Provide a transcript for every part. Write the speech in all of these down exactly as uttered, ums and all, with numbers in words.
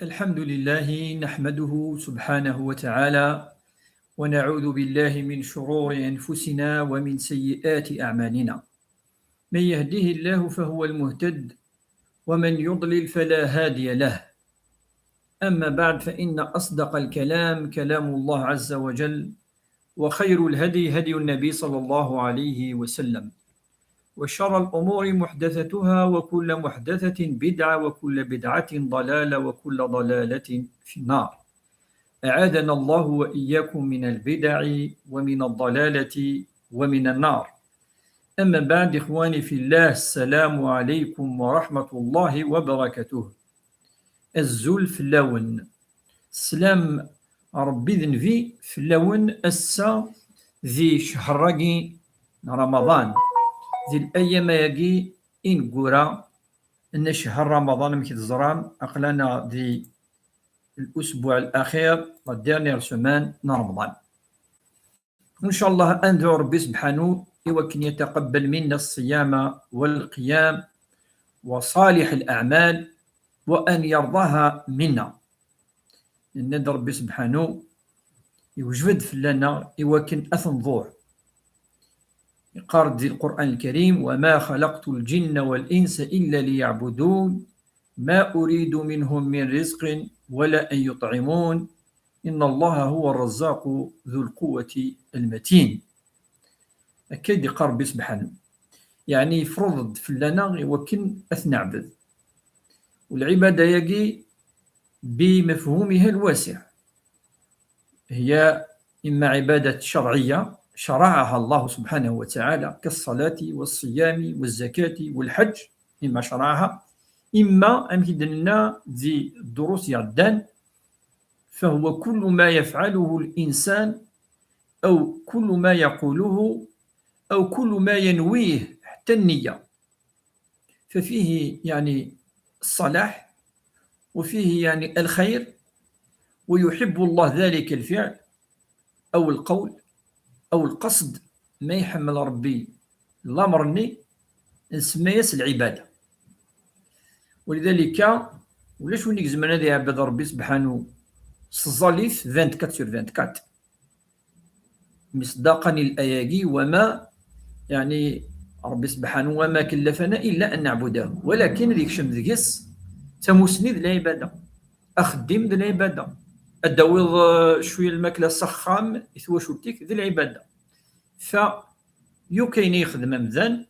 الحمد لله نحمده سبحانه وتعالى، ونعوذ بالله من شرور أنفسنا ومن سيئات أعمالنا. من يهده الله فهو المهتد، ومن يضلل فلا هادي له. أما بعد، فإن أصدق الكلام كلام الله عز وجل، وخير الهدي هدي النبي صلى الله عليه وسلم، وشر الأمور محدثتها، وكل محدثة بدعة، وكل بدعة ضلالة، وكل ضلالة في النار. أعاذنا الله وإياكم من البدع ومن الضلالة ومن النار. أما بعد، إخواني في الله، السلام عليكم ورحمة الله وبركاته. Azul fell-awen. Slam Ṛebbi d Nnbi fell-awen ass-a di ccher-agi n Ramaḍan, di layam-agi ineggura n ccher Ramaḍan, amek teẓram, aql-aneɣ di الأسبوع الأخير, la dernière semaine n Ramaḍan. إن شاء الله أندعو ربي سبحانه يوكن يتقبل منا الصيام والقيام وصالح الأعمال وأن يرضاها منا. Yenna-d Ṛebbi سبحانه يوجب-d fell-aneɣ iwakken ad t-nḍuɛ. Yeqqar-d di Lqur'an Lkarim: وما خلقت الجن والإنس إلا ليعبدون ما أريد منهم من رزق ولا أن يطعمون إن الله هو الرزاق ذو القوة المتين. Akka i d-yeqqar Ṛebbi سبحانه. Yeɛni yefreḍ-d fell-aneɣ iwakken ad t-neɛbed. Lɛibada-agi بمفهومها الواسع هي إما عبادة شرعية شرعها الله سبحانه وتعالى كالصلاة والصيام والزكاة والحج، إما شرعها، إما, amek i d-nenna di ddurus iɛeddan, فهو كل ما يفعله الإنسان أو كل ما يقوله أو كل ما ينويه، حتى النية، ففيه يعني الصلاح وفيه يعني الخير، ويحب الله ذلك الفعل أو القول أو القصد, ma iḥemmel Ṛebbi lameṛ-nni, nsemma-yas lɛibada. ولذلك, ulac win i izemren ad iɛebbed Ṛebbi سبحانه s tẓallit vingt-quatre sur vingt-quatre. Misdaqan i laya-agi, وما, yeɛni, Ṛebbi سبحانه, وما كلفنا إلا أن نعبده, walakin ad yekcem deg-s tamusni d lɛibada, axeddim d lɛibada, ad d-tawiḍ, eh, cwiya n lmakla s axxam i twacult-ik d lɛibada. Fa, yakk ayen i yexdem amdan,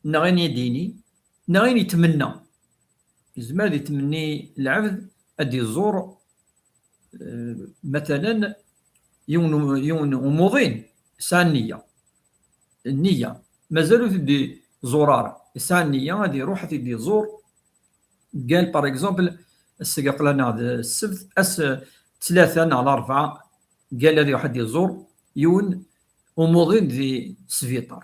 neɣ ayen i d-yini, neɣ ayen yettmenna. Yezmer ad yettmenni lɛebd ad d-iẓur, eh, matalan, yiwen u-, yiwen umuḍin yesɛa nniya. Nniya. Mazal ur t-id-iẓur ara. Yesɛa nniya ad iruḥ ad t-id-iẓur. Qal, par exemple, ass-agi aql-aneɣ d ssebt, ass ttlata neɣ larebɛa, qal ad iruḥ ad d-iẓur yiwen umuḍin di sbiṭar.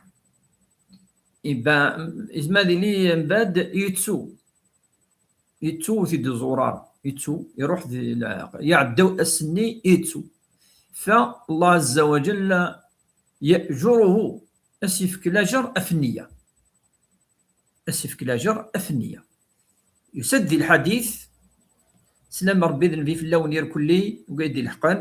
Iba-, yezmer ad yili mbeɛd yettu. Yettu ur t-id-iẓur ara. Yettu, iruḥ di lɛiraqa. Iɛedda ass-nni, yettu. Fa Allah Azza wa Jalla ya'juruhu, ad s-yefk lajer ɣef nniya. Ad s-yefk lajer ɣef nniya. Yusa-d di lḥadit, slam Ṛebbi d Nnbi fell-awen irkelli, wigad d-ileḥqen,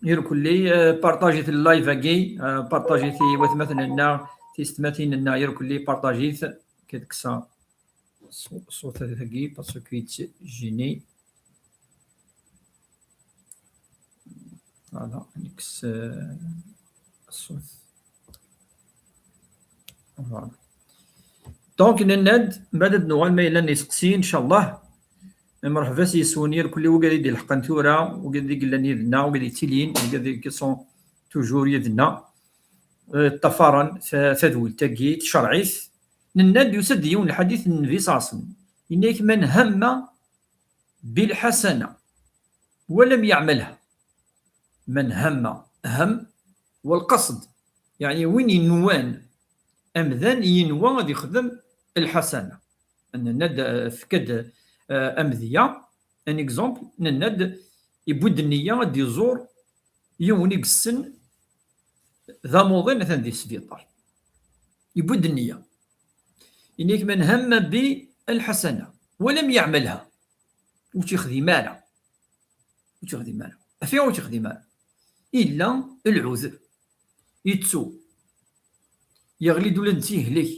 irkelli, eh, partajit live-agi, eh, partajit i watmaten-nneɣ, tiyessetmatin-nneɣ, irkelli partajit, ad kkseɣ ṣṣu-, ṣṣut-agi, parce que yettjini. Voilà, nekkes, euh, ṣṣut. Voilà. Donc, nenna-d, mbeɛd ad nuɣal ma yellan iseqsiyen, ncallah. Mreḥba s yiswen irkelli, wigad i d-ileḥqen tura, wigad i yellan yid-neɣ, wigad yettilin, wigad qui sont toujours yid-neɣ. Eh, ṭṭafaren ta-, tadwilt-agi, tcerɛ-it. Nenna-d, yusa-d yiwen lḥadit n Nnbi ṣṣallallahu ɛalayhi wa sallam. Yenna-yak: من هم بالحسنة ولم يعملها. من هم, هم والقصد. Yeɛni win yenwan, amdan yenwa ad yexdem lḥasana. Nenna-d, eh, efk-d, eh, amedya, un exemple, nenna-d, yewwi-d nniya ad d-iẓur yiwen i yessen d amuḍin atan di sbiṭar. Yewwi-d nniya. Yenna-k: من هم بالحسنة ولم يعملها. Ur tt-yexdim ara. Ur tt-yexdim ara. Ɣef waya ur tt-yexdim ara? Illa lɛudur. Yettu. Yeɣli-d ula d yehlek.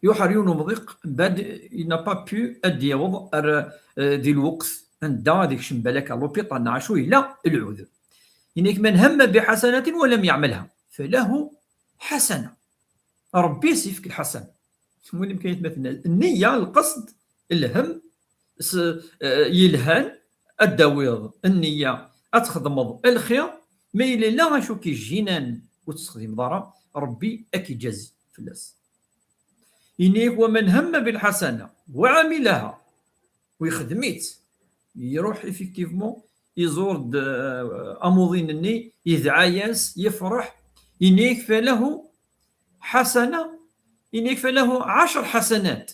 Iruḥ ɣer yiwen umḍiq, mbeɛd il n'a pas pu ad d-yaweḍ ar, eh, di lweqt anda ad ikcem balak ɣer l'hôpital neɣ acu, illa lɛudur. Yenna-k: من هم بحسنة ولم يعملها فله حسنة. Ṛebbi as-yefk lḥasana. Win kan aytmaten, nniya, lqesd, lhem, s-, eh, yelhan, ad d-tawiḍ nniya, ad txedmeḍ lxir, ma yella yella acu k-yejjinan ur t-texdimeḍ ara, Ṛebbi ad k-iǧazi fell-as. Yenna-yak: ومن هم بالحسنة وعملها, u yexdem-itt, iruḥ effectivement, iẓur-d, eh, amuḍin-nni, yedɛa-yas, yefreḥ, yenna-yak: فله حسنة, yenna-yak: فله عشر حسنات.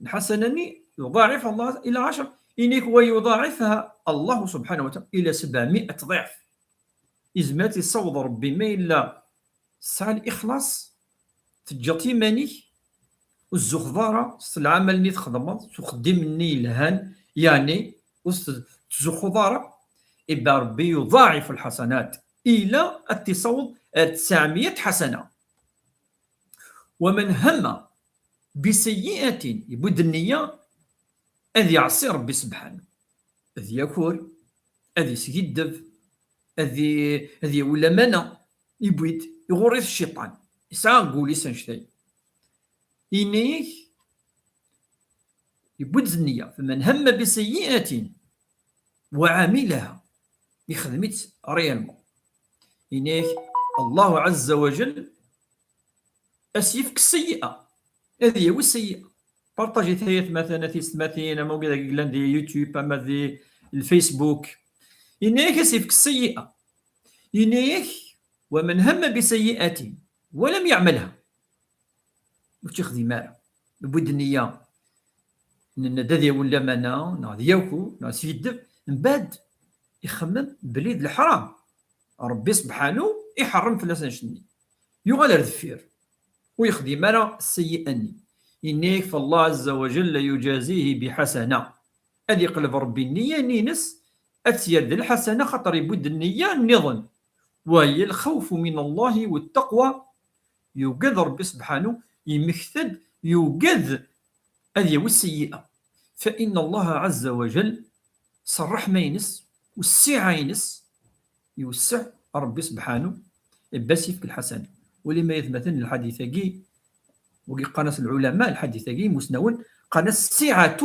Lḥasana-nni يضاعف الله إلى عشر, yenna-yak: ويضاعفها الله سبحانه وتعالى إلى سبعمائة ضعف. Yezmer ad tt-yessaweḍ Ṛebbi, ma yella tesɛa lixlaṣ, teǧǧaḍ iman-ik, ur tzuxxeḍ ara s lɛamal-nni txedmeḍ, s uxeddim-nni yelhan, yeɛni ur s-, tettzuxxuḍ ara, iba Ṛebbi يضاعف الحسنات, ila ad t-yessaweḍ ar tesɛemya ḥasana. ومن هم بسيئة, yewwi-d nniya ad yeɛṣi Ṛebbi sebḥanu, ad yaker, ad iskiddeb, ad i-, ad yawi lamana, yewwi-d, iɣurr-it cciṭan, yesɛa deg wul-is annect-a. Yenna-yak, yewwi-d nniya, فمن هم بسيئة وعملها, yexdem-itt réellement. Yenna-yak, Allah عز وجل as-yefk sseyyi'a, ad yawi sseyyi'a. Partajit ay atmaten, a tiyessetmatin, ama wigad i yellan di YouTube, ama di Facebook. Yenna-yak as-yefk sseyyi'a. Yenna-yak: ومن هم بسيئة ولم يعملها. Ur tt-yexdim ara. Yewwi-d nniya, nenna-d ad yawi lamana, neɣ ad yaker, neɣ ad iskiddeb, mbeɛd ixemmem belli d leḥram. Ṛebbi sebḥanu iḥeṛṛem fell-as annect-nni. Yuɣal ar deffir. Ur yexdim ara sseyyi'a-nni. Yenna-yak: فالله عز وجل يجازيه بحسنة. Ad yeqleb Ṛebbi nniya-nni-ines, ad tt-yerr d lḥasana, xaṭer yewwi-d nniya nniḍen. وهي الخوف من الله والتقوى. Yugad Ṛebbi sebḥanu, yemmekta-d, yugad ad yawi sseyyi'a. فإن الله عز وجل, s ṛṛeḥma-ines, u ssiɛa-ines, yewseɛ Ṛebbi sebḥanu, iba as-yefk lḥasana. Wali ma yatmaten lḥadit-agi, wagi qqaren-as lɛulama, lḥadit-agi, imusnawen, qqaren-as سعة,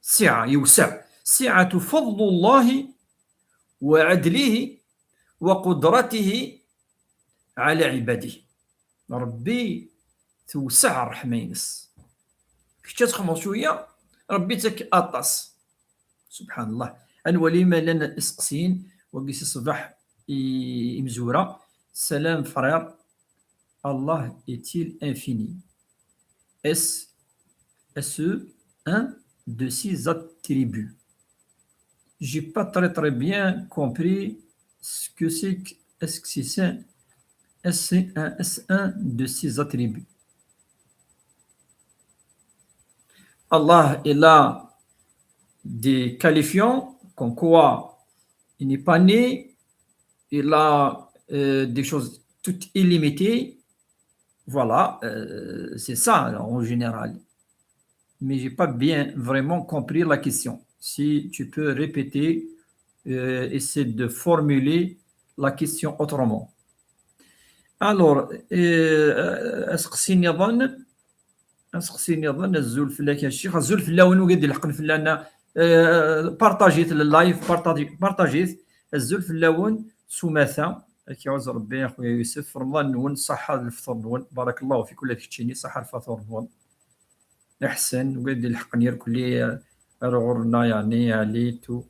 ssiɛa, yewseɛ, سعة فضل الله وعدله وقدرته على عباده. Ṛebbi tewseɛ ṛṛeḥma-ines. Kečč ad txedmeḍ cwiya, Ṛebbi ittak aṭas. Subḥan Allah. Ad nwali ma llan iseqsiyen, wagi si ṣṣbeḥ i imezwura. Salam frère, Allah est-il infini? Est-ce, est-ce un de ses attributs? J'ai pas très, très bien compris ce que c'est que, est-ce que c'est un, est-ce un, est-ce un de ses attributs? Allah, il a des qualifiants, comme quoi il n'est pas né, il a, euh, des choses toutes illimitées. Voilà, euh, c'est ça, en général. Mais j'ai pas bien vraiment compris la question. Si tu peux répéter, euh, essayer de formuler la question autrement. Alors, euh, aseqsi nniḍen, aseqsi nniḍen, azul fell-ak a ccix, azul fell-awen, wigad ilḥeqen fell-aneɣ, euh, partajit le live, partajit, partajit, azul fell-awen, s umata, ad k-iɛuzz Rebbi, a xuya Yusef, Remḍan-nwen, ṣṣaḥa d lefṭur-nwen, barakallahu fik, ula d keččini, ṣṣaḥa lfaṭur-nwen. Iḥsen, wid ilḥeqen irkelli ar ɣur-nneɣ, yeɛni, Ɛli, tu,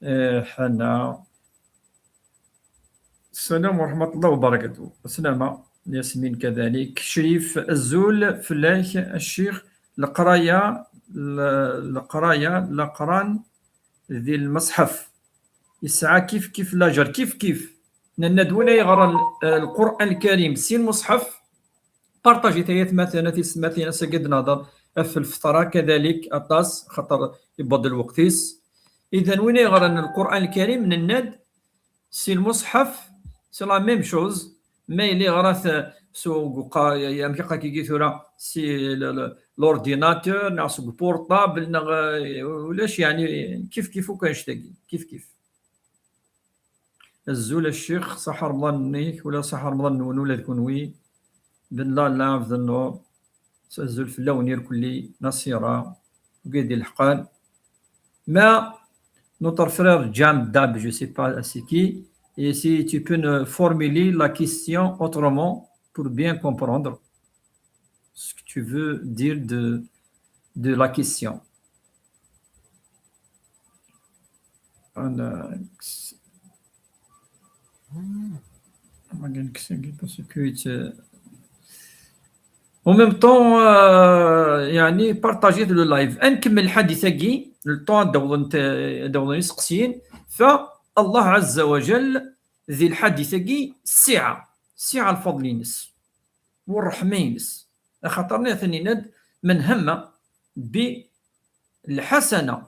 eh, Ḥana. السلام ورحمة الله وبركاته. السلامة. ياسمين كذلك. شريف، azul fell-ak a ccix. Leqraya, le-, leqraya, leqran di lmeṣḥef, yesɛa kif kif lajer, kif kif. Nenna-d win ay yeɣran, eh, Lqur'an Lkarim si lmeṣḥef, partajit ay atmaten, a tiyessetmatin, ass-agi ad nehder, Ɣef lfeṭṭa kadalik aṭas, xaṭer yewweḍ lweqt-is. Idan win yeɣran Lqur'an Lkarim, nenna-d, si lmuṣḥaf, c'est la même chose. Ma yella yeɣra-t s uqa-, amek akka-agi tura, si l-, l-, l'ordinateur, neɣ seg portable, neɣ, eh, ulac, yeɛni, kif kif akk annect-agi, kif kif. Azul a ccix, ṣaḥa Remḍan-nnek, ula ṣaḥa Remḍan-nwen ula d kunwi. Benla, la Abd Nnur, azul fell-awen irkelli, Nasira, wigi d-ileḥqen. Mais notre frère Jam Dab, je sais pas c'est qui, et si tu peux nous formuler la question autrement pour bien comprendre ce que tu veux dire de, de la question. Ana, ma gen ksagi parce que, euh, en même temps, euh, يعني, partager le live. Ad nkemmel lḥadit-agi, le temps ad d-awḍen, ad d-awḍen iseqsiyen. Fa Allah Azza wa Jal, di lḥadit-agi, ssiɛa, ssiɛa lfeḍl-ines, u ṛṛeḥma-ines. Axaṭer nniɣ-ten-in-ad, من هم بالحسنة،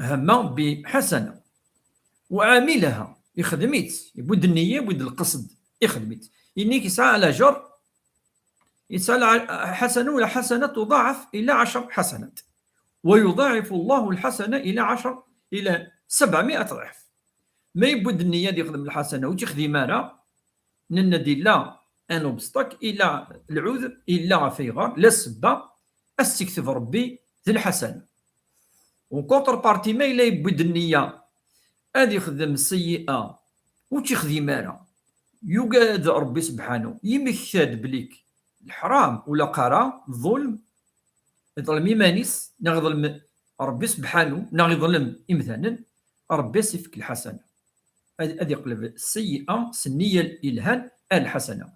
هم بحسنة وعملها، ixdem-itt, yewwi-d nniya, yewwi-d lqesd, ixdem-itt. Yenna-k yesɛa lajer, yesɛa lḥasana, والحسنة تضاعف إلى عشر حسنات، ويضاعف الله الحسنة إلى عشر، إلى سبعمائة ضعف. Ma yewwi-d nniya ad yexdem lḥasana, ur tt-ixdim ara, nenna-d yella un obstacle, yella lɛuder, yella ɣef ayɣer, la ssebba, ad s-yekteb Rebbi d lḥasana. En contrepartie, ma yella yewwi-d nniya ad yexdem seyyi'a, ur tt-ixdim ara, yugad Rebbi sebḥanu, yemmekta-d belli leḥram, ula qara, ḍulm, iḍlem iman-is, neɣ iḍlem Rebbi sebḥanu, neɣ iḍlem imdanen, Rebbi ad s-ifk lḥasana. Ad, ad iqleb seyyi'a s nniya ilhan ar lḥasana.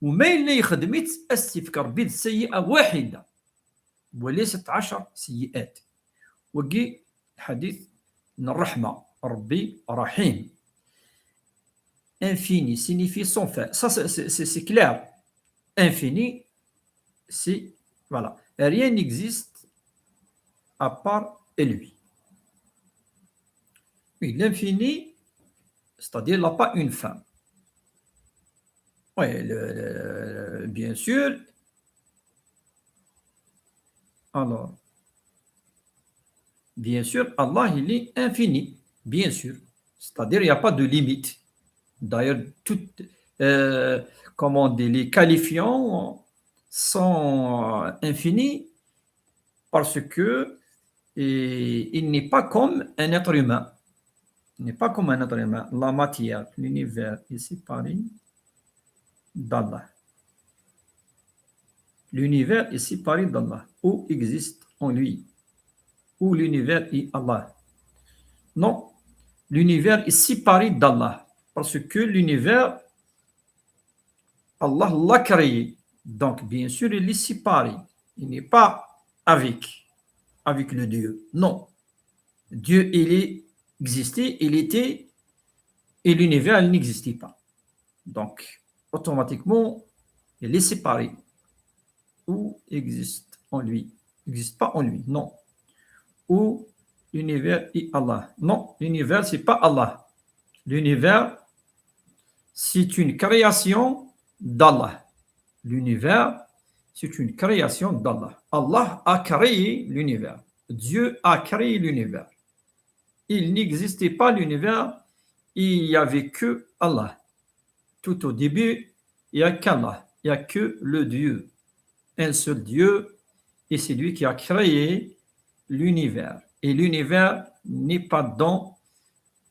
U ma yella yexdem-itt, ad s-ifk Rebbi d seyyi'a waḥida, وليست عشر سيئات. Wagi lḥadit n ṛṛeḥma, Rebbi raḥim. Infini signifie sans fin. Ça, c'est, c'est, c'est, c'est clair. Infini, c'est, voilà. Rien n'existe à part lui. Oui, l'infini, c'est-à-dire il n'a pas une fin. Oui, le, le, bien sûr. Alors, bien sûr, Allah, il est infini, bien sûr. C'est-à-dire, il n'y a pas de limite. D'ailleurs, tout, euh, comment on dit, les qualifiants sont, euh, infinis parce que, et, il n'est pas comme un être humain. Il n'est pas comme un être humain. La matière, l'univers est séparé d'Allah. L'univers est séparé d'Allah. Ou existe en lui. Ou l'univers est Allah. Non, l'univers est séparé d'Allah. Parce que l'univers, Allah l'a créé. Donc, bien sûr, il est séparé. Il n'est pas avec, avec le Dieu. Non. Dieu, il est, existait, il était, et l'univers, il n'existait pas. Donc, automatiquement, il est séparé. Ou existe en lui. N'existe pas en lui, non. Ou l'univers est Allah. Non, l'univers, c'est pas Allah. L'univers, c'est une création d'Allah. L'univers, c'est une création d'Allah. Allah a créé l'univers. Dieu a créé l'univers. Il n'existait pas l'univers, il n'y avait que Allah. Tout au début, il n'y a qu'Allah, il n'y a que le Dieu. Un seul Dieu, et c'est lui qui a créé l'univers. Et l'univers n'est pas dans,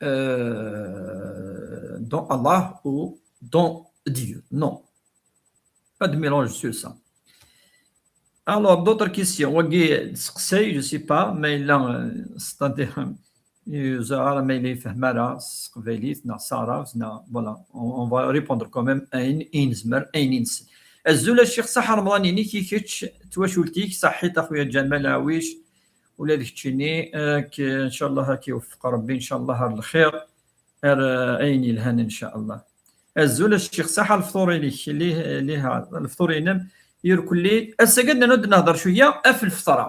euh, dans Allah ou dans Dieu. Non. Pas de mélange sur ça. Alors, d'autres questions. Wagi, je sais pas, mais là, euh, c'est-à-dire, euh, Zahara, mais les femmes, c'est-à-dire, voilà, on, on va répondre quand même. Ayen i nezmer, ayen i nesɛa. Azul a Ccix, ṣaḥa Remḍan-inek i kečč, twacult-ik, ṣaḥit a xuya Ǧamal Ɛwic, ula d keččini, euh, k-, ncallah ad k-iweffeq Rebbi, ncallah, ar lxir, ar, euh, ayen yelhan, ncallah. Azul a Ccix, ṣaḥa lefṭur-inek, li-, liha, lefṭur-inem, Irkelli, ass-agi ad nehder cwiya ɣef lfeṭra.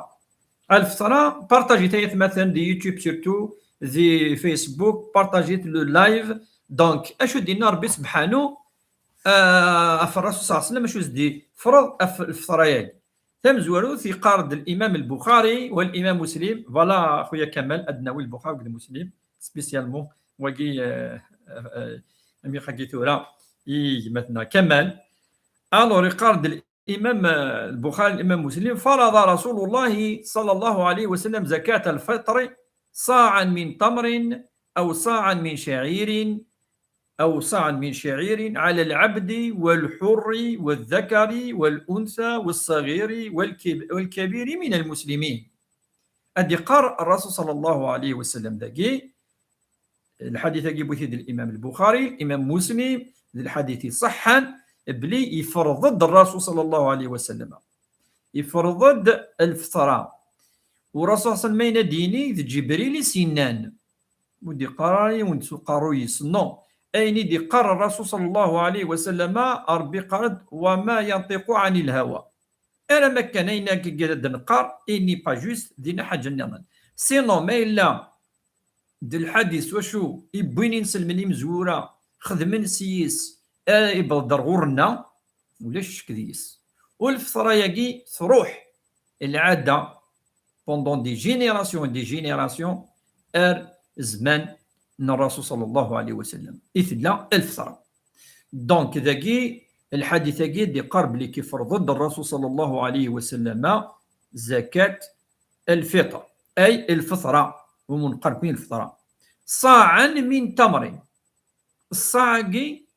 Ɣef lfeṭra, partagit ay atmaten di YouTube surtout, di Facebook, partagit le live. Donc, acu d-yenna Rebbi sebḥanu, ah, ɣef Rrasul صلى الله عليه وسلم, acu s-d-yefreḍ ɣef lfeṭra-agi? Tamezwarut, yeqqar-d l'imam al-Buxari wa l'imam Muslim, voilà, a xuya Kamal, ad nawi Lbuxari akked Muslim, spécialement, wagi, euh, euh, euh, ami xagi tura, i gma-tneɣ Kamal. Alors, yeqqar-d l'imam, euh, al-Buxari, l'imam Muslim, فرض رسول الله صلى الله عليه وسلم زكاة الفطر صاعا من تمر أو صاعا من شعير أو صاعا من شعير على العبد والحر والذكر والأنثى والصغير والكب-، والكبير من المسلمين. Ad d-yeqqar Rrasul صلى الله عليه وسلم dagi, lḥadit-agi yewwi-t-id l'imam al-Buxari, l'imam Muslim, d lḥadit iṣeḥḥan, belli yefreḍ-d Rrasul صلى الله عليه وسلم. Yefreḍ-d lfeṭra. U Rrasul صلى الله عليه وسلم ayen ad d-yini d Ǧibril i s-yennan. Ur d-yeqqar ara yiwen s uqerruy-is, non. Ayen i d-yeqqar Rrasul صلى الله عليه وسلم, Ṛebbi yeqqar-d, وما ينطق عن الهوى. Alamma kan ayen akka i d-neqqar, il n'est pas juste, d lḥaǧa nniḍen. Sinon, ma yella d lḥadit s wacu i wwin inselmen imezwura, xedmen s yis, eh, iwweḍ-d ar ɣur-nneɣ, ulac ccek deg-s. U lfeṭra-agi truḥ, lɛada, pendant des générations et des générations, ar zzman n Rrasul صلى الله عليه وسلم i tella lfeṭra. Donc, dagi, lḥadit-agi d-yeqqar belli yefreḍ-d Rrasul صلى الله عليه وسلم زكاة الفطر, أي lfeṭra, umi neqqar kan lfeṭra. صاعا من تمر. Ṣṣaɛ-agi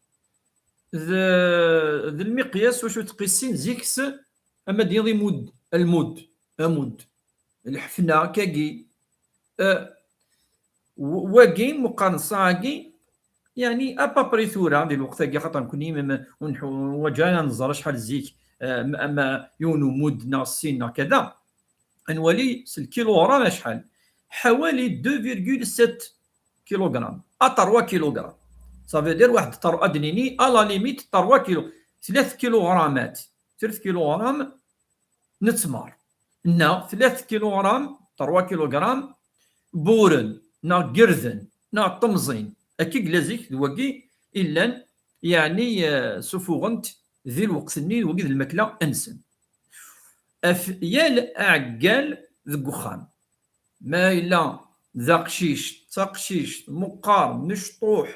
d, d lmiqyas wacu ttqissin zik-s, ama d-yiniḍ imud, lmud, amud, lḥefna, akkagi. Eh, w-, wagi, meqqar ṣṣaɛ-agi, yeɛni, à peu près tura, di lweqt-agi, xaṭer nekni, m-, m-, ur nḥu-, ur neẓri acḥal zik, eh, m-, ama yiwen umud neɣ sin neɣ kada, ad nwali s lkiluɣram acḥal. Ḥawali deux virgule sept kilogrammes, à trois kilogrammes. Ça veut dire, waḥed ṭar-, ad d-nini, à la limite, trois kilo, tlata kiluɣramat, tlata kiluɣram n ttmer, neɣ tlata kiluɣram, trois kilogrammes, buren, neɣ gerden, neɣ temẓin. Akka i yella zik, d wagi i llan, yeɛni, eh, sufuɣen-t di lweqt-nni, d wagi d lmakla-nsen. Ɣef yal aɛeggal deg uxxam, ma yella d aqcic, d taqcict, meqqar, mecṭuḥ,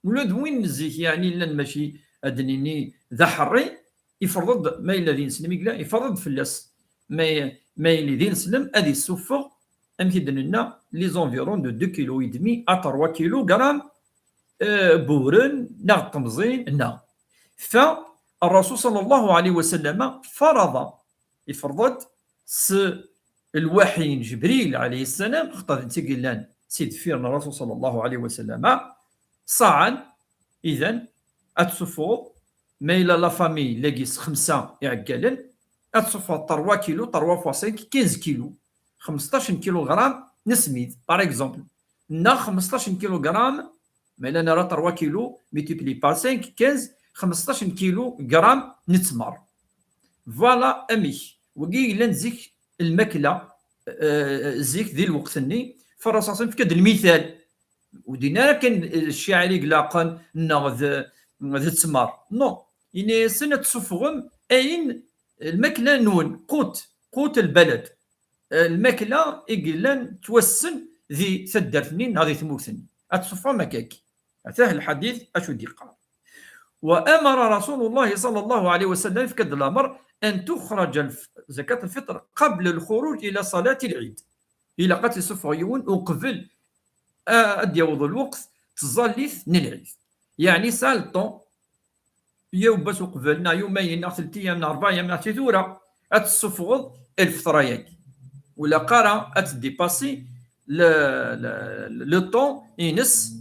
ula d win n zik, yeɛni llan mačči ad d-nini d aḥerri, yefreḍ-d, ma yella d ineslem i yella, yefreḍ-d fell-as, ma, ma yella d ineslem, ad yessuffeɣ, amek i d-nenna, les environs de deux kilos et demi à trois kilogrammes, eh, buren, neɣ temẓin, neɣ. Fa, Rrasul صلى الله عليه وسلم فرض, yefreḍ-d s lwaḥi n Ǧebril عليه السلام, xaṭer d netta i yellan si deffir n Rrasul صلى الله عليه وسلم, ṣaɛan, idan, ad tsuffɣeḍ, ma yella la famille lagi s xemsa iɛeggalen, ad tsuffɣeḍ trois kilos, trois fois cinq, quinze kilos, xmesṭac n kilugram n smid, par exemple, neɣ xmesṭac n kilugram, ma yella nra trois kilos multiplié par cinq, quinze, xmesṭac n kilugram n ttmer. Voilà amek. Wagi yellan zik lmakla, eh, zik di lweqt-nni, fa Rrasul صلى الله عليه وسلم yefka-d lmital. Ur d-yenni ara kan, eh, ccɛir i ilaqen neɣ d, d ttmer. Non. Yenna-yasen ad tsuffɣem ayen, lmakla-nwen, qut, qut lbalad. Eh, lmakla i yellan ttwassen di taddart-nni neɣ di tmurt-nni. Ad tsuffɣem akkagi. Atah lḥadit acu d-yeqqar. وأمر رسول الله صلى الله عليه وسلم, yefka-d lamer, أن تخرج الف-, زكاة الفطر قبل الخروج إلى صلاة العيد. Ilaq ad tt-isuffeɣ yiwen uqbel, a-, ad d-yaweḍ lweqt tẓallit n lɛid. Yeɛni, sɛa le temps, yiwwas uqbel, neɣ yumayen, neɣ telt ayyam, neɣ rebɛa ayyam, neɣ si tura, ad tessuffɣeḍ lfeṭra-yagi. Ur ilaq ara ad teddipasi le, le, le temps ines,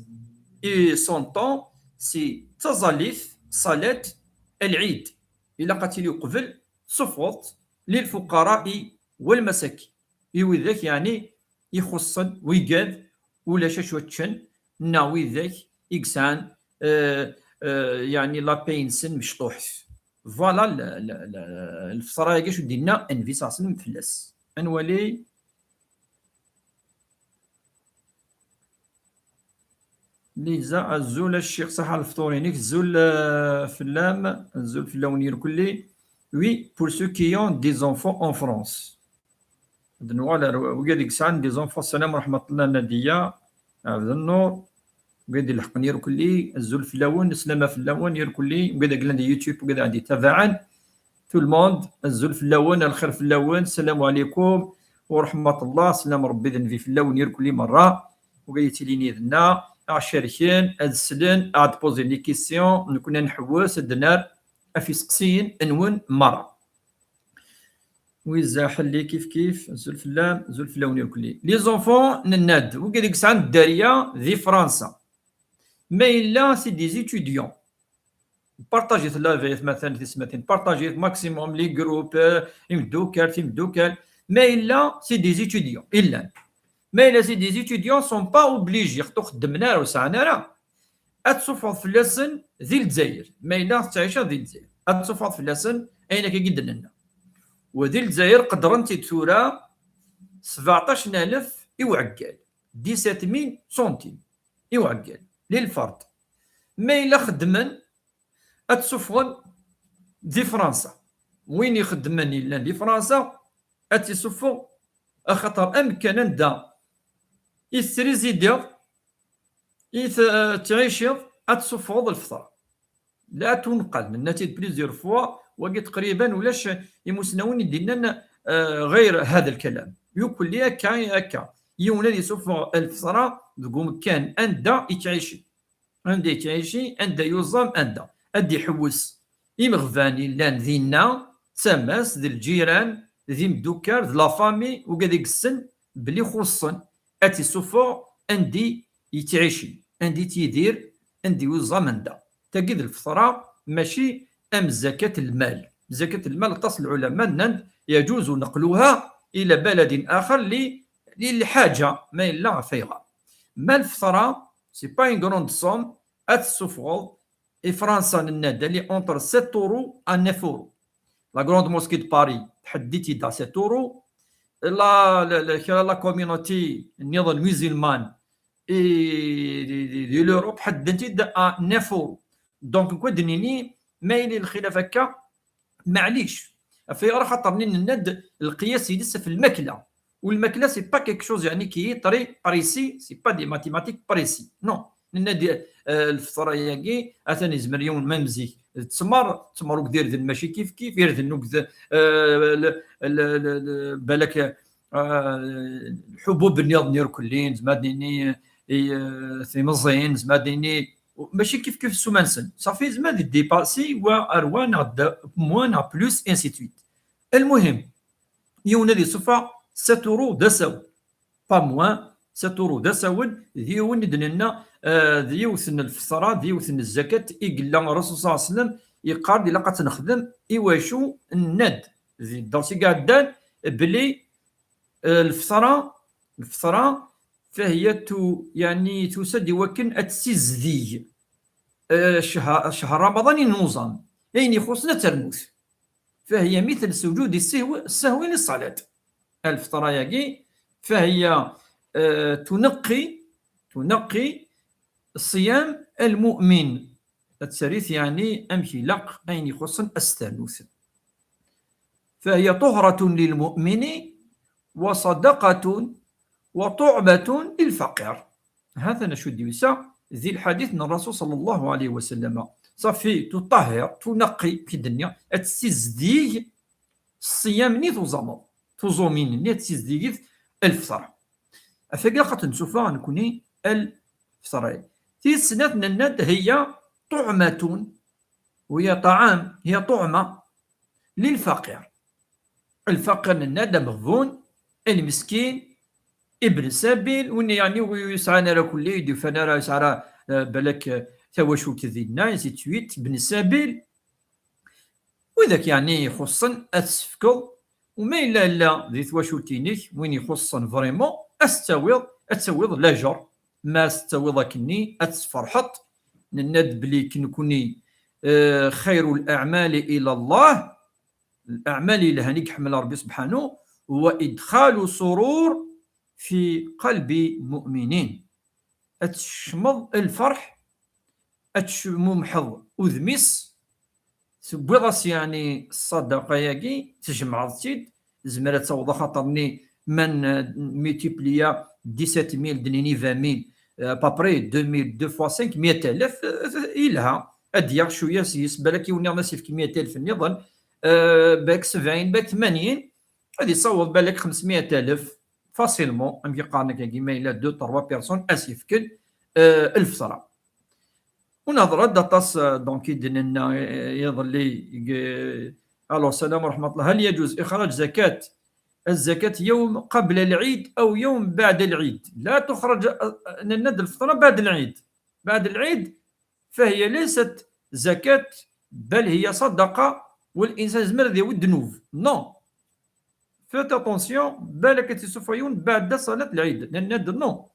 i son temps, si d taẓallit, ṣalat lɛid. Ilaq ad tili uqbel, tessuffɣeḍ-tt lilfuqara'i walmasakin. I widak, yeɛni, ixuṣṣen, wigad ulac acu ččen, neɣ widak i yesɛan, eh, eh, yeɛni, la paie-nsen mecṭuḥet. Voilà, l-, l-, l-, lfeṣra-agi acu d-yenna Nnbi ṣalla Llahu ɛalayhi wa sallam fell-as. Ad nwali. Liza, azul a ccix, ṣaḥa lefṭur-inek, azul, eh, fell-am, azul fell-awen irkelli. Oui, pour ceux qui ont des enfants en France. Ad nuɣal ar wigad i yesɛan des enfants. Ssalam wa rahmatullah, Nadiya, Ɛebd Nnur, wigad ilḥeqen irkelli, azul fell-awen, sslama fell-awen irkelli, wigad i yellan di YouTube, wigad i ɣ-d-yettabaɛen. Tout le monde, azul fell-awen, lxir fell-awen, ssalam ɛlikum wa rahmatullah, ssalam Rebbi d Nnbi fell-awen irkelli merra, wigad yettilin yid-nneɣ, ad ɣ-cerken, ad slen, ad d-poser des questions, nekkni ad nḥewwes, ad d-nerr ɣef iseqsiyen-nwen merra. Wiza Ḥelli kif kif, azul fell-am, azul fell-awen irkelli. Les enfants, nenna-d, wigad i yesɛan dderya di Fransa. Ma yella, c'est des étudiants. Partagit live, atmaten tismatin, partagit maximum les groupes, eh, imdukal, timdukal. Ma yella, c'est des étudiants, illan. Ma yella, c'est des étudiants, sont pas obligés, xeddmen ara, ur sɛan ara. Ad tsuffɣeḍ fell-asen di Lezzayer. Ma yella tettɛiceḍ di Lezzayer, ad tsuffɣeḍ fell-asen ayen akka i d-nenna. Wa di Lezzayer qeddren-t-id tura sbeɛṭac n alef i uɛeggal, dix-sept mille centimes i uɛeggal, lil fard. Ma yella xeddmen, ad t-suffɣen di Fransa. Win ixeddmen yellan di Fransa, ad t-isuffeɣ, axaṭer amkan anda i tetrizidiḍ, i t-, tettɛiciḍ, ad tsuffɣeḍ lfeṭra. La tunqal, nenna-t-id plusieurs fois, wagi taqriban ulac imusnawen i d-yennan, eh, ɣayr hada lkalam. Yukelli akka, akka. Yiwen ad isuffeɣ lfeṭra deg umkan anda i ttɛicin. Anda i ttɛicin, anda yuẓam, anda ad d-iḥewwes. Imeɣban yellan dinna, d tama-s, d lǧiran, d imdukkal, d la famille, ugad i yessen belli xuṣṣen ad t-isuffeɣ anda i yettɛicin, anda i yettidir, anda yuẓam, anda. Tagi d lfeṭra, mačči am zakat lmal. Zakat lmal, aṭas n lɛulama nnan-d, يجوز نقلها إلى بلد آخر ل-، للحاجة, ma yella ɣef ayɣer. Ma lfeṭra, c'est pas une grande somme, ad tessufɣeḍ, i Fransa nenna-d, elle est entre sept euros à neuf euros. La grande mosquée de Paris, tḥeddit-id à sept euros. La, la, la, kra la communauté nniḍen musulmane, et di, di, di l'Europe, ḥeddent-id à neuf euros. Donc, quoi d-nini, ma yili lxilaf akka, maɛlic. Ɣef ayɣer? Axaṭer-nni nenna-d lqiyas-ines ɣef lmakla. U lmakla, c'est pas quelque chose, yeɛni, qui est très précis, c'est pas des mathématiques précis. Non. Nenna-d, eh, lfeṭra-agi, atan yezmer yiwen, même zik, d ttmer, ttmer ugd irden mačči kif kif, irden ugd, eh, l-, l-, l-, l-, balak, eh, lḥubub nniḍen irkelli, nezmer ad nini, eh, timẓin, nezmer ad nini, mačči kif kif ssuma-nsen. Ṣafi, yezmer ad dépasser wa ar wa neɣ d-, moins neɣ plus, ainsi de suite. Lmuhim, yiwen ad isuffeɣ sept euros d asawen. Pas moins, sept euros d asawen, d yiwen i d-nenna, eh, d yiwet n lfeṭra, d yiwet n zzakat i yella Rasul صلى الله عليه وسلم yeqqar-d ilaq ad tt-nexdem. Iwacu? Nenna-d di dders i iɛeddan belli, eh, lfeṭra, lfeṭra, فهي tu-, yeɛni tusa-d i wakken ad tessizdig, eh, cehar, cehar Ramaḍan i nuẓam. Ayen ixuṣṣen ad ternut. فهي مثل سجود السهو، السهو للصلاة. Lfeṭra-agi, فهي, eh, تنقي، تنقي صيام المؤمن. Ad tserrit, yeɛni, amek ilaq, ayen ixuṣṣen ad s-ternut. فهي طهرة للمؤمن وصدقة وطعمة للفقير. Ha-t-an acu d-yusa di lḥadit n Rasul صلى الله عليه وسلم. Ṣafi, tuṭahhir, tunaqi, akken i d-nniɣ, ad tessizdig ṣṣiyam-nni tuẓameḍ, tuẓumin-nni ad tessizdigit lfeṭra. Ɣef wagi ilaq ad tt-nsuffeɣ nekkni lfeṭra. Tis snat nenna-d هي طعمة، وهي طعام، هي طعمة للفقير. Lfaqir nenna-d ameɣbun, lmiskin, ibn sabil, win yeɛni ur yesɛan ara kulli, ur d-yufan ara, yesɛa ara, eh, balak, eh, tawacult dinna, ainsi de suite, ibn sabil. Widak yeɛni ixuṣṣen ad t-tefkeḍ, u ma yella, yella di twacult-inek win ixuṣṣen vraiment, ad s-tawiḍ, ad tawiḍ lajer. Ma s-tawiḍ akkenni, ad tesferḥeḍ. Nenna-d belli nekkni, eh, خير الأعمال إلى الله, leɛmal yelhan i iḥemmel Ṛebbi subḥanu, وإدخال سرور في قلب مؤمنين. Ad tcemmeḍ lferḥ, ad tcmumḥeḍ udem-is, tewwiḍ-as, yeɛni, ṣṣadaqa-agi, tjemɛeḍ-tt-id, tezmer ad taweḍ axaṭer-nni ma n-, multipliya dix-sept mille, d-nini vingt mille, euh, à peu près deux mille, deux fois cinq, miya alef, euh, yelha. Ad d-yaɣ cwiya seg-s, balak yiwen nniḍen ad s-yefk miya alef nniḍen, euh, balak sebɛin, balak tmanyin, ad isaweḍ balak xemsmiya alef, facilement, amek i qqaren akkagi, ma yella deux, trois personnes ad s-yefken, euh, lfeṭra. Ur nehḍer-d aṭas, euh, donc, i d-nenna, euh, iḍelli, euh, alors, السلام ورحمة الله. هل يجوز إخراج زكاة الزكاة يوم قبل العيد أو يوم بعد العيد؟ لا تخرج, euh, nenna-d lfeṭra بعد العيد. بعد العيد فهي ليست زكاة، بل هي صدقة, والإنسان يزمر ad yawi ddnub. Non. Faites attention, balak ad tt-isuffeɣ yiwen بعد صلاة العيد. Nenna-d non.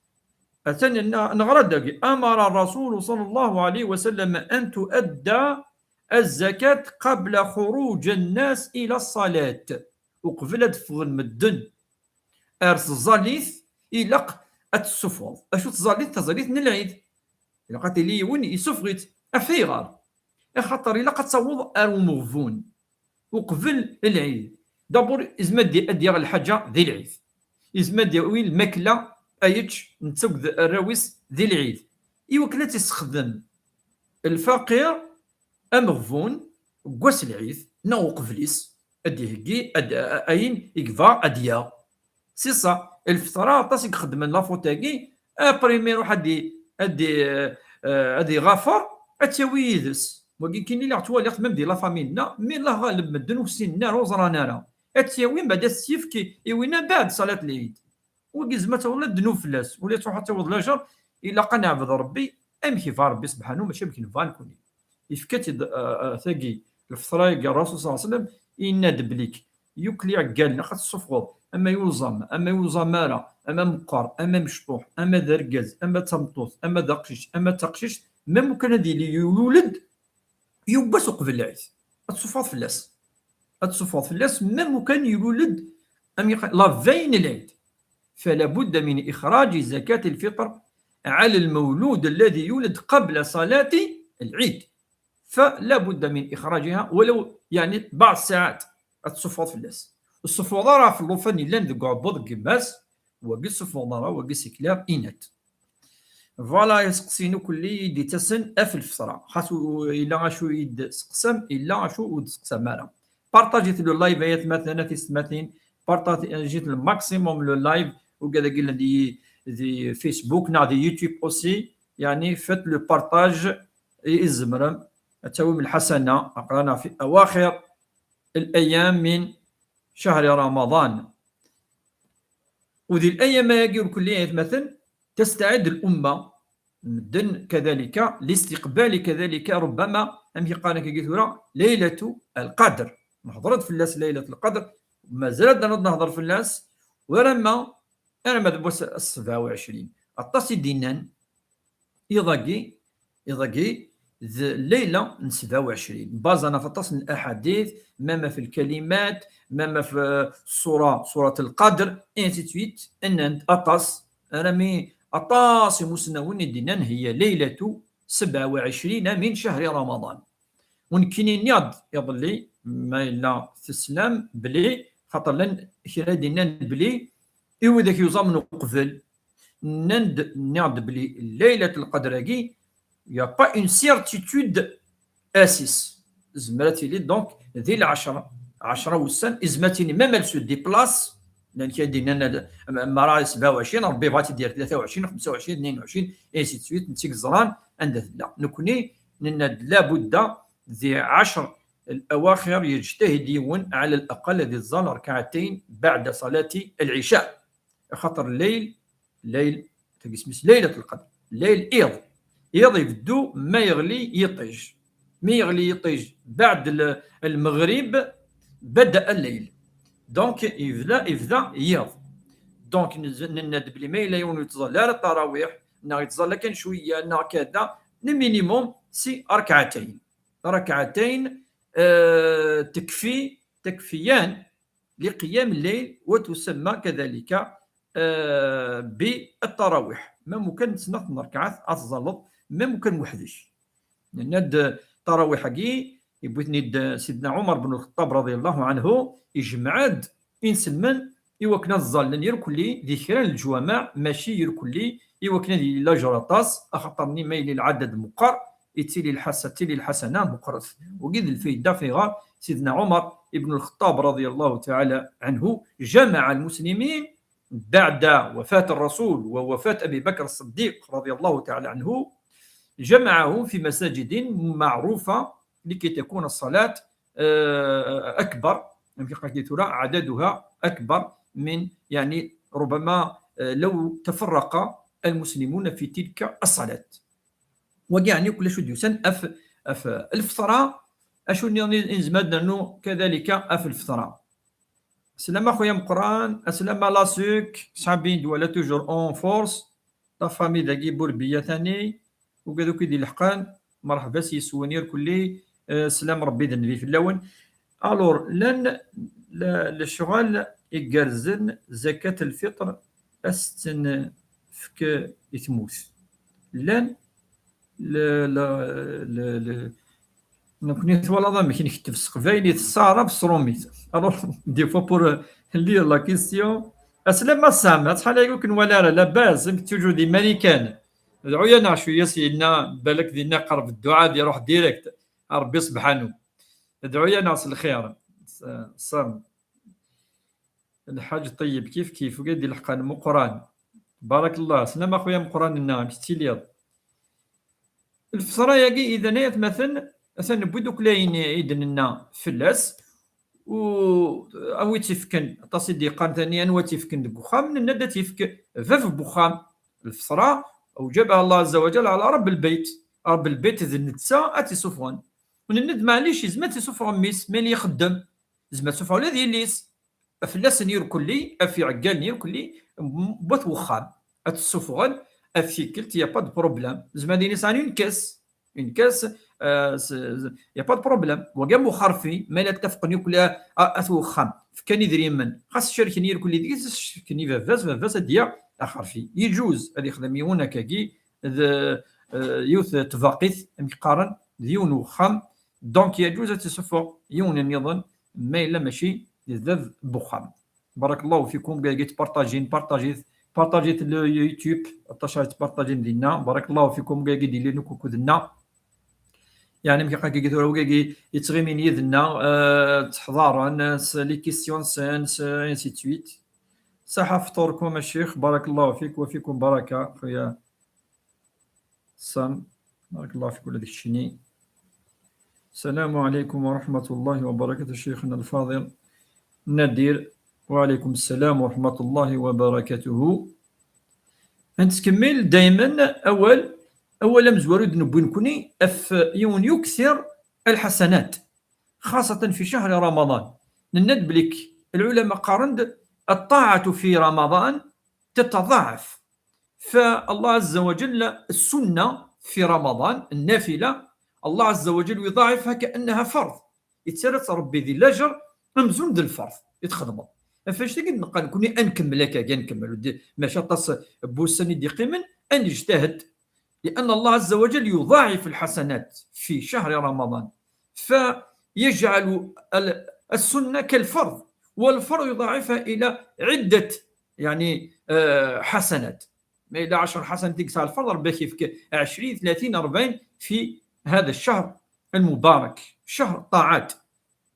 Atan n-, neɣra-d dagi. أمر الرسول صلى الله عليه وسلم أن تؤدى الزكاة قبل خروج الناس إلى الصلاة. Uqbel ad ffɣen medden ar tẓallit, ilaq ad tessufɣeḍ. Acu tẓallit? Taẓallit n lɛid. Ilaq ad tili yiwen yessufeɣ-itt. Af ayɣer? Axaṭer ilaq ad taweḍ ar umeɣbun uqbel lɛid. D'abord, izmer ad d-, ad d-yaɣ lḥaǧa di lɛid. Izmer ad d-yawi lmakla, ad yečč netta akked arraw-is di lɛid. Iwakken ad tt-issexdem lfaqir ameɣbun deg wass lɛid, neɣ uqbel-is, ad d-iheggi, ad, a-, ayen i yebɣa ad d-yaɣ. C'est ça. Lfeṭra, aṭas i ixeddmen la faute-agi, après ma iruḥ ad i-, ad i-, euh, ad iɣafar, ad tt-yawi yid-s. Wagi kini la ttwaliɣ-t même di la famille-nneɣ, mi Allah ɣaleb medden ur ssinen ara, ur ẓran ara. Ad tt-yawi, mbeɛd ad tt-yefk i, i winna mbeɛd ṣalat lɛid. Wagi zma taweḍ la ddnub fell-as, ula truḥ ad taweḍ lajer, ilaq ad neɛbed Ṛebbi amek yebɣa Ṛebbi subḥanu, mačči amek nebɣa nekni. Yefka-tt-id, euh, euh, tagi, lfeṭra-agi, Ṛṛasul ṣalla Llahu ɛalayhi wa sallam, yenna-d belli yukel iɛeggalen, ilaq ad tessufɣeḍ, ama yuẓam, ama yuẓam ara, ama meqqer, ama mecṭuḥ, ama d argaz, ama d tameṭṭut, ama d aqcic, ama d taqcict, même ukan ad yili yulel-d, yiwwas uqbel lɛid, ad tessufɣeḍ fell-as. Ad tessufɣeḍ fell-as, même ukan yulel-d, am yeqqa-, la veille n lɛid. فلا بد من إخراج زكاة الفطر على المولود الذي يولد قبل صلاة العيد. فلا بد من إخراجها ولو، يعني، بعض الساعات. Ad tessufɣeḍ fell-as. Ur tessufɣeḍ ara ɣef llufan yellan deg uɛebbuḍ n yemma-s, wagi ur tessufɣeḍ ara, wagi c'est clair et net. Voilà, iseqsiyen ukelli i d-ittasen ɣef lfeṭra. Xas u-, yella acu i d-tseqsam, yella acu ur d-tseqsam ara. Partagit le live, ay atmaten, a tisetmatin. Partagit le maximum le live. Ugad-agi yellan di, di Facebook neɣ di YouTube aussi. Yani, faites le partage i, i tzemrem. Ad tawim lḥasana, aql-aneɣ fi awaxir الأيام من شهر رمضان. U di layam-agi irkelli, ay atmaten, تستعد الأمة, medden كذلك, لاستقبال كذلك, ربما, amek i qqaren akkagi tura, ليلة القدر. Nehḍer-d fell-as ليلة القدر, mazal ad nehḍer fell-as, ur arma, arma d wass sebɛa u ɛecrin. Aṭas i d-yennan, iḍ-agi, iḍ-agi d leyla n sebɛa u ɛecrin. Baẓan ɣef aṭas n laḥadit, même ɣef lkalimat, même ɣef, euh, ṣṣura, ṣurat lqadr, et ainsi de suite. Nnan-d aṭas, armi aṭas imusnawen i d-nnan هي ليلة سبعة وعشرين من شهر رمضان. U nekkini nniɣ-d iḍelli, ma yella teslam, bli, xaṭer llan kra i d-nnan bli, i widak yuẓamen uqbel, nnan-d, nniɣ-d bli Leylat Lqadr-agi, il y a pas une certitude assis. Tezmer ad tili, donc, di lɛecra, ɛecra wussan, izmer ad tili même elle se déplace, llan kra i d-nnan, m-, mara sebɛa u ɛecrin, Ṛebbi yebɣa ad tt-id-yerr tlata u ɛecrin, xemsa u ɛecrin, tnayen u ɛecrin, et ainsi de suite, netta i yeẓran anda tella. Nekni, nenna-d, labudda, di ɛecr الأواخر يجتهد yiwen, على الأقل, ad iẓẓal ركعتين بعد صلاة العشاء. Axaṭer lleyl, lleyl, tagi isem-is Leylat Lqadr. Lleyl, iḍ. Iḍ ibeddu ma yeɣli yiṭij. Mi yeɣli yiṭij, بعد ال-, المغرب بدأ الليل. Donc, yebda, yebda yiḍ. Donc, nz-, nenna-d belli ma yella yiwen ur yettẓalla ara ttarawiḥ, neɣ yettẓalla kan cwiya, neɣ kada, le minimum, c'est ركعتين. ركعتين، آه، تكفي، تكفيان لقيام الليل، وتسمى كذلك، آه، بالتراويح. ما ممكن سنة ركعات أتظلط، ما ممكن وحدش. لأن هاد التراويح كي يبوتني د-، سيدنا عمر بن الخطاب رضي الله عنه يجمع-د إنسلمن إيوا كنا الظالين يركلي ذي كرا الجوامع، ماشي يركلي إيوا كنا ذي لا جرطاس، أخطرني ما يلي العدد مقر، يتيلي الحسنة، تيلي الحسنة مقرث. وقيد الفايدة فيها سيدنا عمر بن الخطاب رضي الله تعالى عنه جمع المسلمين بعد وفاة الرسول ووفاة أبي بكر الصديق رضي الله تعالى عنه، جمعهم في مساجد معروفة لكي تكون الصلاة، آه، أكبر، يمكن قلت لك عددها أكبر من، يعني، ربما، آه، لو تفرق المسلمون في تلك الصلاة. وكاع يعني كل شو ديوسان أف، أف الفطرة، أشو ني-، ني-، نزمد نو كذلك أف الفطرة. السلام أخويا مقران، السلام لاسوك، صحابي دوالا توجور أون فورس، لا فامي داكي بوربية ثاني، وكذا كي دي الحقان، مرحبا سي سوانير كلي، آه، سلام ربي ذنبي في اللون. ألور، لن ل-، لشغل يقرزن زكاة الفطر أستن فك يتموت. لن ل-، ل-، ل-، ل-، نكني ثوالا ضا مكين كتب سقفايني تصارى بصروميت. ألور، دي فوا بور لير لا كيستيون. أسلام ما سام، هاد شحال يقول كن ولا لا، لا باس، يمكن توجور دي ماريكان. ادعو يا نعشو يا سيدنا، بالك دينا قرب الدعاء دي روح ديريكت. ربي سبحانه. ادعو يا ناس الخير. ص-، صام. الحاج طيب كيف كيف، وقاعد يلحق المقران. بارك الله. سلام أخويا مقران لنا، مش تيليض. الفطرة ياكي إذا نيت مثلا، مثلا نبوي دوك لاين إذن لنا فلاس، و أوي تيفكن، تصيدي قان ثاني أنوا تيفكن دك وخام، نندا تيفك فاف بوخام. الفطرة أوجبها الله عز وجل على رب البيت. رب البيت ذ نتسا أتي صفغن. ونند معليش يزمر تيسفغ ميس، مين يخدم؟ يزمر تسفغ ولا ذي ليس. أفلاسن يركلي، أفي عقالن يركلي، م-، بوت وخام. أتسفغن، أفي كلت، y a pas de problème. زعما ديني سان une caisse. Une caisse، آه، س-، س-، y a pas de problème. وقام وخرفي، ما لا تكفقني كل، آه، أثو خام. فكان يدري من. خاص الشركة يركلي ديك، الشركة فاس، فاس، ديا، أخرفي. يجوز، هذه يخدم يونا كاكي، ذ-، آه، يوث تفاقيت، أم يقارن، ذيون وخام. Donc يجوز أن تسفر يون نظن، ما إلا ماشي ذ-، بخام. بارك الله فيكم، قاعد تبارطاجين، بارطاجيت، بارطاجيت اليوتيوب، بارطاجيت دينا. بارك الله فيكم، قاعد يدير لنا كوكو دنا. يعني، مكي قاعد يدير، قاعد يتغيمين يدنا، آه، تحضارن، س-، les questions، س-، س-، ainsi de suite. صحة فطوركم الشيخ، بارك الله فيك وفيكم بركة، خويا. سام، بارك الله فيك ولدك الشيني. السلام عليكم ورحمة الله وبركاته شيخنا الفاضل نادر. وعليكم السلام ورحمة الله وبركاته. نتكمل دايما أول، أول أمزوار ود نبوي نكوني أف يون يكثر الحسنات، خاصة في شهر رمضان. نند بليك العلماء قارند الطاعة في رمضان تتضاعف، فالله عز وجل السنة في رمضان النافلة الله عز وجل يضاعفها كأنها فرض، يتسرط ربي ذي الأجر أمزون ذي الفرض يتخدم. فاش تجد نقال كوني أنكمل هكا، كاع نكمل ودي-، ماشي طاس بوساني دي قيمن، أن يجتهد، لأن الله عز وجل يضاعف الحسنات في شهر رمضان، فيجعل ال-، السنة كالفرض، والفرض يضاعفها إلى عدة، يعني، آه، حسنات. ما إلا عشر حسنات تقصى الفرض، ربي كيفك عشرين، ثلاثين، أربعين في هذا الشهر المبارك، شهر الطاعات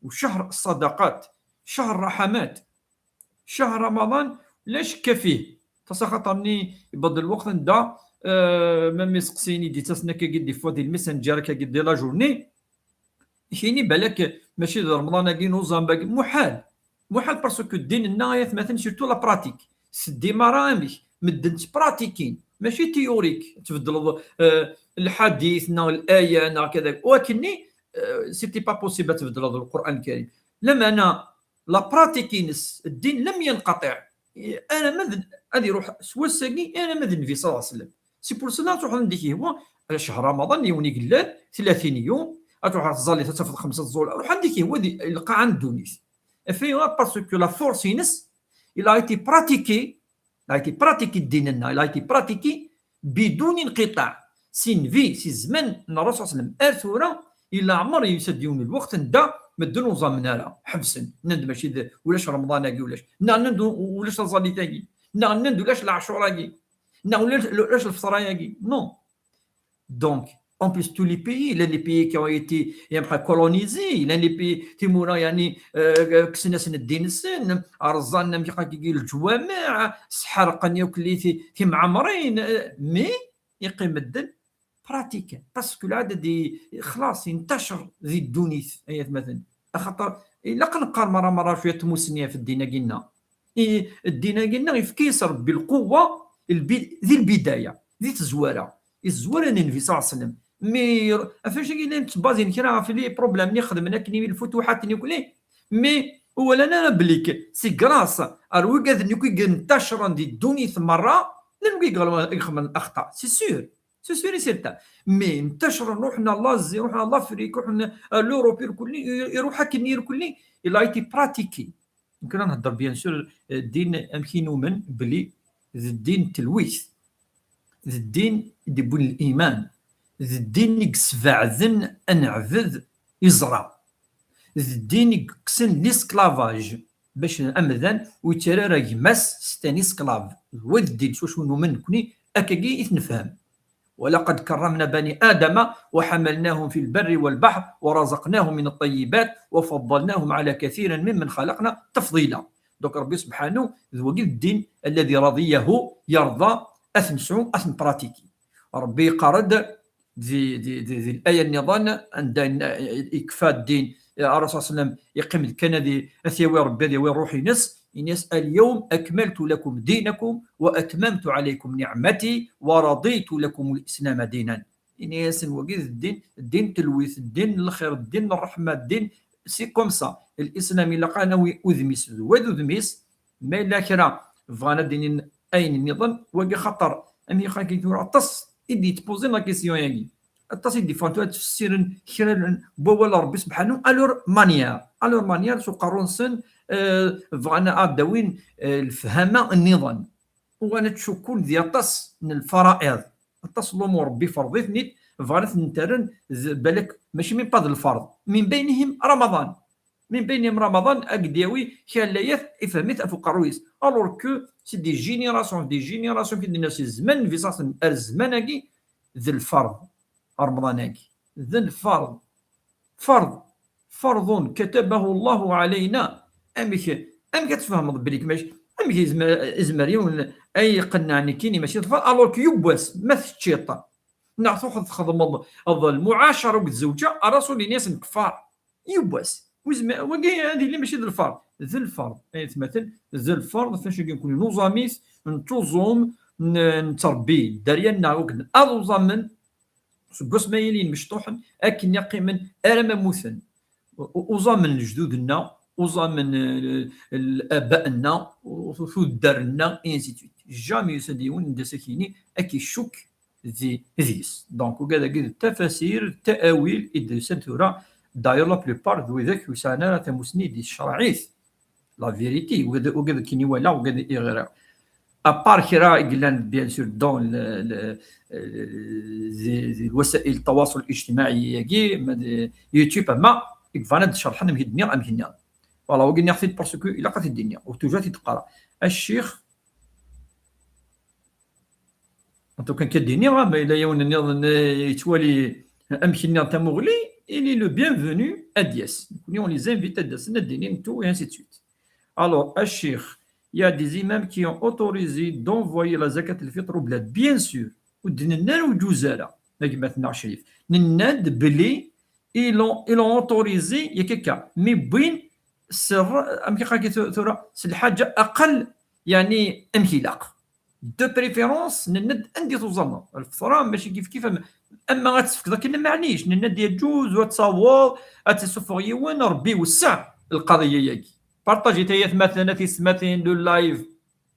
وشهر الصدقات، شهر الرحمات، شهر رمضان لا شك فيه. تصا خاطرني بعض الوقت ندا، آه، ما ميسقسيني دي تسنا كي قد فوا دي الميسنجر كي قد دي لا جورني. يشيني بالك ماشي د رمضان كي نوزان باقي محال. محال باسكو الدين لنا يا ثماثن سيرتو لا براتيك. سدي مرا امك مدن تبراتيكين، ماشي تيوريك تبدل، آه، الحديث نا الآية نا كذا، ولكني، آه، سيتي با بوسيبل تبدل القرآن الكريم. لما أنا لا براتيك ينس الدين لم ينقطع. أنا ما ذن-، غادي يروح سوا الساقي، أنا ما ذنبي صلى الله عليه وسلم. سي بور سلا تروح عندك هو شهر رمضان يوني قلال ثلاثين يوم، Ad truḥ ɣer tẓallit, ad tafeḍ xemsa tẓul. Ruḥ anda i k-yehwa di lqaɛa n ddunit. Af ayɣer? Parce que la force-ines, il a été pratiqué, il a été pratiqué ddin-nneɣ, il a été pratiqué bidun inqiṭaɛ. Si nnbi, si zzman n Ṛṛasul ṣalla Llahu ɛalayhi wa sallam ar tura, illa ɛmer yusa-d yiwen n lweqt anda medden ur ẓamen ara, ḥebsen. Nnan-d mačči d, ulac Remḍan-agi, ulac. Neɣ nnan-d u-, ulac taẓallit-agi. Neɣ nnan-d ulac leɛcur-agi. Neɣ ulac, ulac lfeṭra-agi. Non. Donc, en plus, tous les pays, les, les pays qui ont été, يعني, colonisés, les, les pays, timura, يعني, euh, kksen-asen ddin-nsen, rẓan, amek akka, leǧwameɛ, sḥerqen yakk li ti-, timɛemrin, euh, mais yeqqim medden pratiquant, parce que lɛadad i-, xlaṣ, intacer di ddunit, ay atmaten. Axaṭer ilaq ad neqqar merra, merra cwiya tmussni ɣef ddin-agi-nneɣ. I, ddin-agi-nneɣ yefka-yas Rebbi lquwwa, lbi-, di lbidaya, di tezwara. I tezwara n Nnbi ṣalla Llahu ɛalayhi wa sallam. Mi, ɣef wacu-agi llan ttbazin kra ɣef les problèmes-nni xedmen akken i lfutuḥat-nni ukli, mais ur walan ara belli k-, c'est grâce ar wigad-nni akk i yentacren di ddunit merra, llan wigi i iɣelmen, i ixedmen axṭa, c'est sûr. C'est sûr et certain. Mais ntacren, ruḥen ɣer l'Asie, ruḥen ɣer l'Afrique, ruḥen ɣer l'Europe, irkelli, iruḥ akken irkelli, il a été pratiqué. Nekk la nhedder, bien sûr, eh, ddin amek i numen belli d ddin n telwit, d ddin i d-iwwin liman, d ddin i yesbeɛden ad neɛbed iẓra, d ddin i yekksen l'esclavage, bac amdan ur yettarra ara gma-s, c'est un esclave. D wa i d ddin s wacu numen nekni, akkagi i t-nefhem. ولقد كرمنا بني آدم وحملناهم في البر والبحر ورزقناهم من الطيبات وفضلناهم على كثير ممن خلقنا تفضيلا. Donc Rebbi subḥanu, d wagi d ddin الذي رضيه يرضى, ad t-nesɛu, ad t-npratiki. Rebbi yeqqar-d di, di, di, di l'aya nniḍen, anda n-, yekfa ddin, Ṛṛasul ṣalla Llahu ɛalayhi wa sallam, yeqqim-d kan ad i-, ad t-yawi Rebbi, ad yawi ṛṛuḥ-ines, ini-as: اليوم أكملت لكم دينكم وأتممت عليكم نعمتي ورضيت لكم الإسلام دينا. Ini-asen: wagi d ddin, ddin n telwit, ddin n lxir, ddin n ṛṛeḥma, ddin, c'est comme ça. L'islam ilaq ad nawi udem-is d wa d udem-is, ma yella kra bɣan ad d-inin ayen nniḍen, wagi xaṭer, am yexaki tura aṭas i d-yettpuzin la question-agi. Aṭas i d-iffɣen tura ttfessiren kra n wawal n Rebbi subḥanu, à leur manière, à leur manière, s uqerru-nsen, eh, bɣan ad d-awin, eh, lefhama nniḍen. Uɣalen ttcukkun di aṭas n lfara'iḍ, aṭas n lumuṛ Rebbi iferḍ-iten-id, bɣan ad ten-terren d, balak, mačči même pas d lferḍ, min baynihim Ramaḍan. Min baynihim Ramaḍan, ad k-d-yawi kra n layat, ifhem-it ɣef uqerruy-is. Alors que c'est des générations, des générations, ki d-nenna si zzman n Nnbi ṣalla Llahu ɛalayhi wa sallam ar zzman-agi, d lferḍ, Remḍan-agi. D lferḍ. Ferḍ. فرض كتبه الله علينا. Amek, amek ad tfehmeḍ belli mačči, amek yezmer, yezmer yiwen ad yi-iqenneɛ nekkini mačči d lferḍ, alors que yiwwas ma teččiḍ neɣ truḥeḍ txedmeḍ lmuɛacara akked zzewǧa, Ṛṛasul ini-asen kfara. Yiwwas. Wizem-, wagi ad yili mačči d lferḍ. D lferḍ, ay atmaten, d lferḍ, fac-agi nekni nuẓam-it, nettuẓum, n-, nettrebbi dderya-nneɣ akken ad uẓamen, seg wasmi ay ilin mecṭuḥen, akken i qqimen arma mmuten. U-, uẓamen lejdud-nneɣ, uẓamen, eh, l-, abaɣ-nneɣ, u-, tuddar-nneɣ, et ainsi de suite. Jamais yusa-d yiwen ad as-ak-yini ad k-icukk di, deg-s. Donc, ugad-agi d tafasir, d taawil i d-yusan tura. D'ailleurs, la plupart d widak ur sɛan ara tamusni di tcerɛit. La vérité, ugad, ugad akken i walaɣ, ugad i ɣriɣ. À part kra i yellan, bien sûr, dans le, le, le, di, di lwasa'il ttawaṣul ijtimaɛi-agi, ma di YouTube, ama i yebɣan ad d-cerḥen amek i d-nniɣ, amek nniɣ. Voilà, wagi nniɣ-t-id parce que ilaq ad t-id-nniɣ, u toujours ad t-id-qqareɣ. A ccix, en tout cas, kan ad d-iniɣ, ma yella yiwen nniḍen, eh, yettwali amek nniɣ tamuɣli, il est le bienvenu ad d-yas. Nekni, on les invite ad d-asen, ad d-inin tout, et ainsi de suite. Alors, a ccix, il y a des imams qui ont autorisé d'envoyer la zakat al-fitr au blad. Bien sûr, ur d-nenna ara ur yeǧuz ara, a gma-tneɣ Crif. Nenna-d belli ils l'ont, ils l'ont autorisé, yak akka. Mi wwin s rr-, amek akka tu-, tura, s lḥaǧa aqal, yeɛni, amek ilaq. De préférence, nenna-d anda i tuẓameḍ. Lfeṭra, mačči kif kif, am-, ama ad tefkeḍ akken, maɛlic, nenna-d yeǧuz, ad taweḍ, ad tessufeɣ yiwen, Rebbi iwesseɛ lqaḍiya-agi. Partagit, ay atmaten, a tiyessetmatin, le live.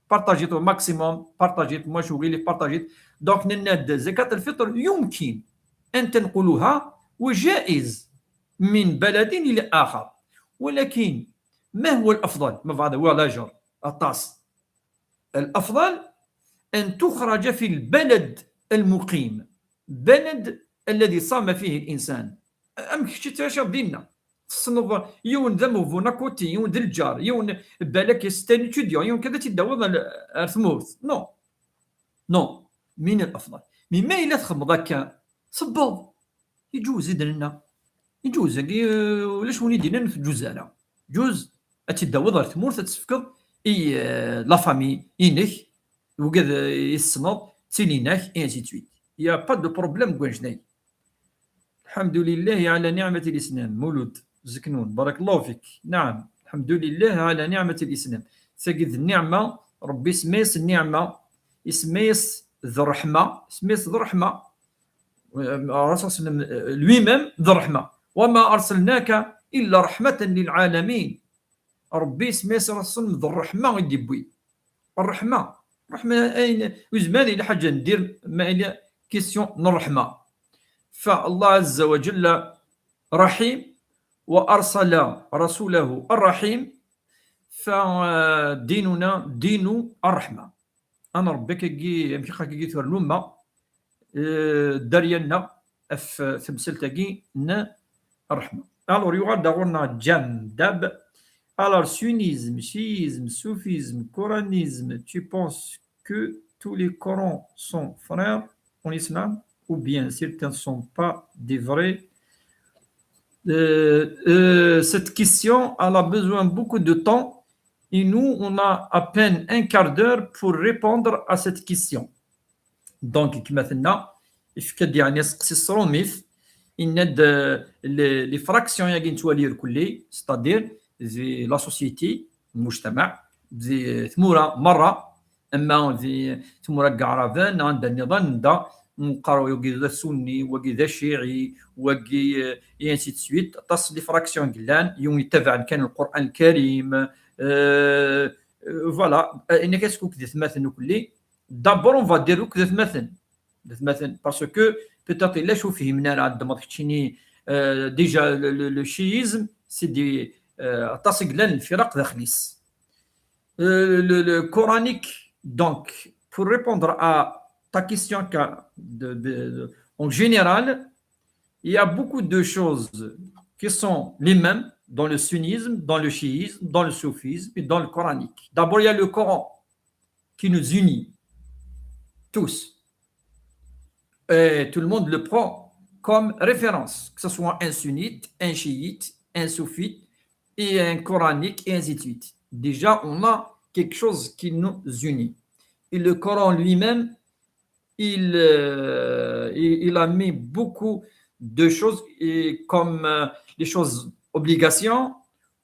Partagit au maximum, partagit, mačči ɣilif, partagit. Donc, nenna-d, zakat al-fitr, yumkin an tanquluha, wa jaiz. من بلد إلى آخر. ولكن ما هو الأفضل؟ ما بعد ولا جر. الطاس. الأفضل أن تخرج في البلد المقيم، بلد الذي صام فيه الإنسان. Amek kečč tettɛiceḍ dinna? Tessneḍ yiwen d ameɣbun à côté, yiwen d lǧar, yiwen balak c'est un étudiant, yiwen kan ad t-id-tawiḍ ar, ar tmurt. Non. Non. من الأفضل. Mais ma yella txedmeḍ akka, sebbeḍ. Iǧuz i d-nenna. Iǧuz, agi, euh, ulac win i d-yennan ur teǧuz ara. Ǧuz, ad tt-id-tawiḍ ɣer tmurt, ad tt-tefkeḍ i, euh, la famille inek, wigad, euh, i tessneḍ, ttilin-ak, et ainsi de suite. Il y a pas de problème deg wannect-agi. الحمد لله على نعمة الإسلام. Mulud Zeknun, barakallahu fik. Naɛam, الحمد لله على نعمة الإسلام. Tagi d nniɛma, Ṛebbi isemma-yas nniɛma, isemma-yas d ṛṛeḥma, isemma-yas d ṛṛeḥma. Ṛṛasul صلى الله عليه وسلم, lui-même, d ṛṛeḥma. وما أرسلناك إلا رحمة للعالمين. Ṛebbi isemma-yas Ṛṛasul صلى الله عليه وسلم d ṛṛeḥma i d-yewwi. Ṛṛeḥma. Ṛṛeḥma, ayen, ur yezmir ad yili ḥaǧa n dir, ma yella question n ṛṛeḥma. فالله عز وجل رحيم، وأرسل رسوله الرحيم، فديننا دين الرحمة. Ad nṛebbi akkagi, amek akka akkagi tura lumma, eh, dderya-nneɣ ɣef temsalt-agi n ṛṛeḥma. Alors, yuɣal-d ɣur-neɣ Jam Dab. Alors, sunnisme, chiisme, soufisme, coranisme, tu penses que tous les Corans sont frères en islam, ou bien certains sont pas des vrais? Euh, euh, cette question, elle a besoin beaucoup de temps et nous, on a à peine un quart d'heure pour répondre à cette question. Donc, كما قلنا, يفكد يعني سقسي الصروميف, il y a les, les fractions, c'est-à-dire la société, المجتمع, di tmura merra, ama di tmura n Yeɛraben, anda nniḍen, anda nqar wagi d asunni, wagi d aciɛi, wagi, euh, et ainsi de suite. Aṭas n les fractions i yellan, yiwen yettabaɛen kan Lqur'an Lkarim, euh, euh, voilà. Euh, nekk ad s-, akk d atmaten ukelli. D'abord, on va dire akk d atmaten. D atmaten, parce que peut-être illa ur fhimen ara, ad d-temmeḍ keččini, euh, déjà le, le, le chiisme, c'est des, euh, aṭas i yellan lfiraq daxel-is. Euh, le, le coranique, donc, pour répondre à ta question, ca-, de, de, de, en général, il y a beaucoup de choses qui sont les mêmes dans le sunnisme, dans le chiisme, dans le soufisme et dans le coranique. D'abord, il y a le Coran qui nous unit tous. Et tout le monde le prend comme référence, que ce soit un sunnite, un chiite, un soufite, et un coranique, et ainsi de suite. Déjà, on a quelque chose qui nous unit. Et le Coran lui-même, il, euh, il, il a mis beaucoup de choses, et comme, euh, les choses obligations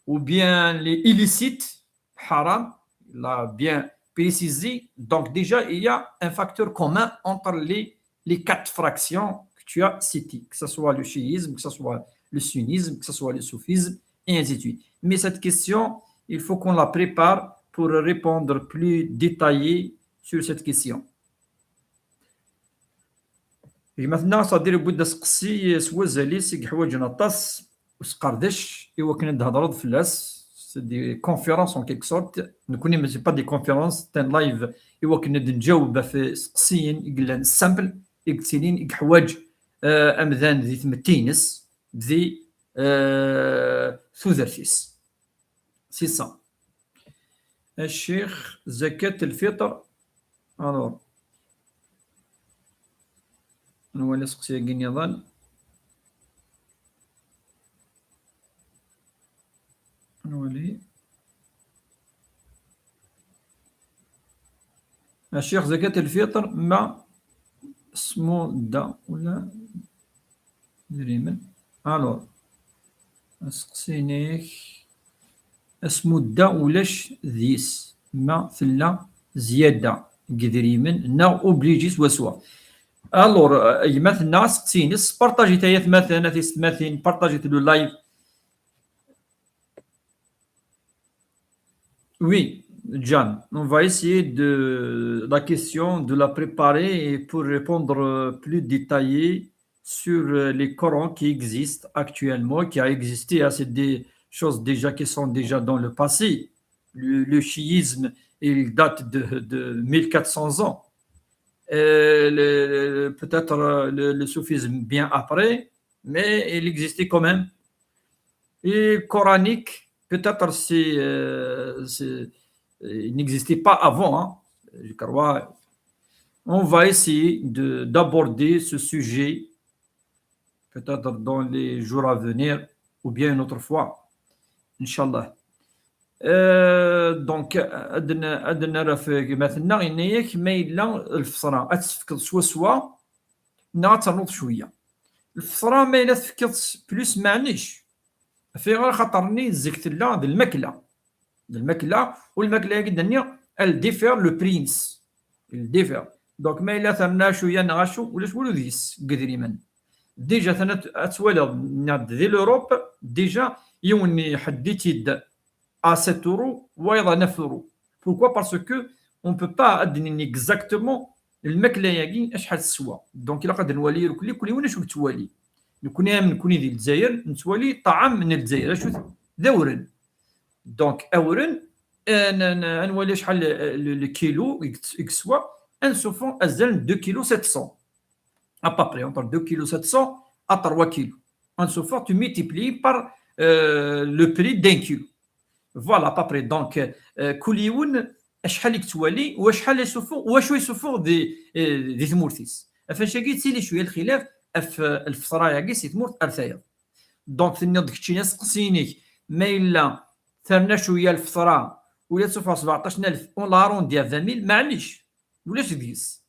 ou bien les illicites, haram, il l'a bien précisé. Donc déjà, il y a un facteur commun entre les, les quatre fractions que tu as citées, que ce soit le chiisme, que ce soit le sunnisme, que ce soit le soufisme, et ainsi de suite. Mais cette question, il faut qu'on la prépare pour répondre plus détaillé sur cette question. Gma-tneɣ Sadir yewwi-d aseqsi s wazal-is i yeḥwaǧen aṭas usqerdec i wakken ad d-thedreḍ fell-as. C'est des conférences en quelque sorte. Nekkni, mais c'est pas des conférences, c'est un live i wakken ad nǧaweb ɣef iseqsiyen i yellan simple, i yettilin, i yeḥwaǧ, euh, amdan di tmetti-ines, di, euh, tudert-is. C'est ça. الشيخ زكاة الفطر. Alors, نولي سقسي نظن. نولي. الشيخ زكاة الفطر ما اسمو دا ولا دريمن. Alors, aseqsi-inek, asmudda ulac deg-s, ma tella zzyada deg yedrimen neɣ obligé swaswa. Alors, euh, gma-tneɣ aseqsi-ines, partager-t ay atmaten, a tiyessetmatin, partager-t le live. Oui, John, on va essayer de la question, de la préparer et pour répondre, euh, plus détaillé sur euh, les Corans qui existent actuellement, qui a existé, hein, c'est des choses déjà qui sont déjà dans le passé. Le, le chiisme, il date de, de mille quatre cents ans. Euh, le- le- peut-être euh, le, le soufisme bien après, mais il existait quand même. Et coranique, peut-être c'est, euh, c'est- il n'existait pas avant, hein, je crois. On va essayer de, d'aborder ce sujet peut-être dans les jours à venir ou bien une autre fois, Inch'Allah. Euh, donc, ad n- ad nara f gma-tneɣ, yenna-yak ma yella lfeṭra ad tefkeḍ swaswa neɣ ad ternuḍ cwiya. Lfeṭra ma yella tefkeḍ plus, maɛnic. Ɣef ayɣer? Xaṭer-nni zik tella d lmakla. D lmakla, u lmakla-agi d-nniɣ, elle diffère le prix-ines. Elle diffère. Donc, ma yella terna cwiya neɣ acu, ulac walu deg-s deg idrimen. Déjà, tana ad twaliḍ, nniɣ-d di l'Europe, déjà, yiwen iḥedd-itt-id à sept euros, wayeḍ à neuf euros. Pourquoi? Parce que on peut pas ad d-nini exactement lmakla-agi acḥal teswa. Donc, ilaq ad nwali irkelli, kul yiwen acu yettwali. Nekni, am nekni di Lezzayer, nettwali ṭṭɛam n Lezzayer, acu d awren. Donc, awren, ad n- ad nwali acḥal le, le kilo i yet- i yeswa, ad nsuffeɣ azal n deux kilos sept cents. À peu près, entre deux kilos sept cents à trois kilos. Ad nsuffeɣ, tu multiplies par euh, le prix d'un kilo. Voilà, à peu près. Donc, euh, kul yiwen acḥal i yettwali, u acḥal isuffeɣ, u acu isuffeɣ di, euh, di tmurt-is. Ɣef wacagi yettili cwiya lxilaf ɣef, euh, lfeṭra-agi si tmurt ar tayeḍ. Donc, tenniḍ-d keččini asteqsi-inek, ma yella terna cwiya lfeṭra, ula d suffeɣ sebɛeṭṭac n alef, on l'arrondi à vingt mille, maɛlic, ulac deg-s.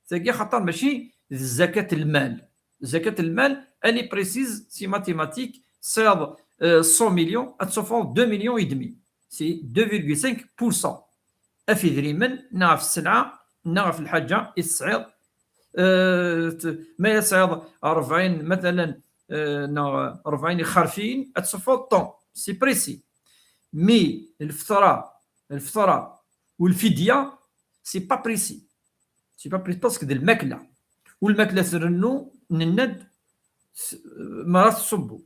Tagi xaṭer mačči d zakat lmal. Zakat lmal, elle est précise, c'est mathématique, tesɛiḍ euh, cent millions, ad tsuffeḍ deux millions et demi. C'est deux virgule cinq pour cent. Ɣef idrimen, neɣ ɣef sselɛa, neɣ ɣef lḥaǧa i tesɛiḍ. Euh, t- ma yella tesɛiḍ rebɛin, matalan, euh, neɣ rebɛin ixerfiyen, ad tsuffeḍ tant. C'est précis. Mais lfeṭra, lfeṭra u lfidya, c'est pas précis. C'est pas précis parce que d lmakla. U lmakla trennu, nenna-d, s- ma ara tṣubbu.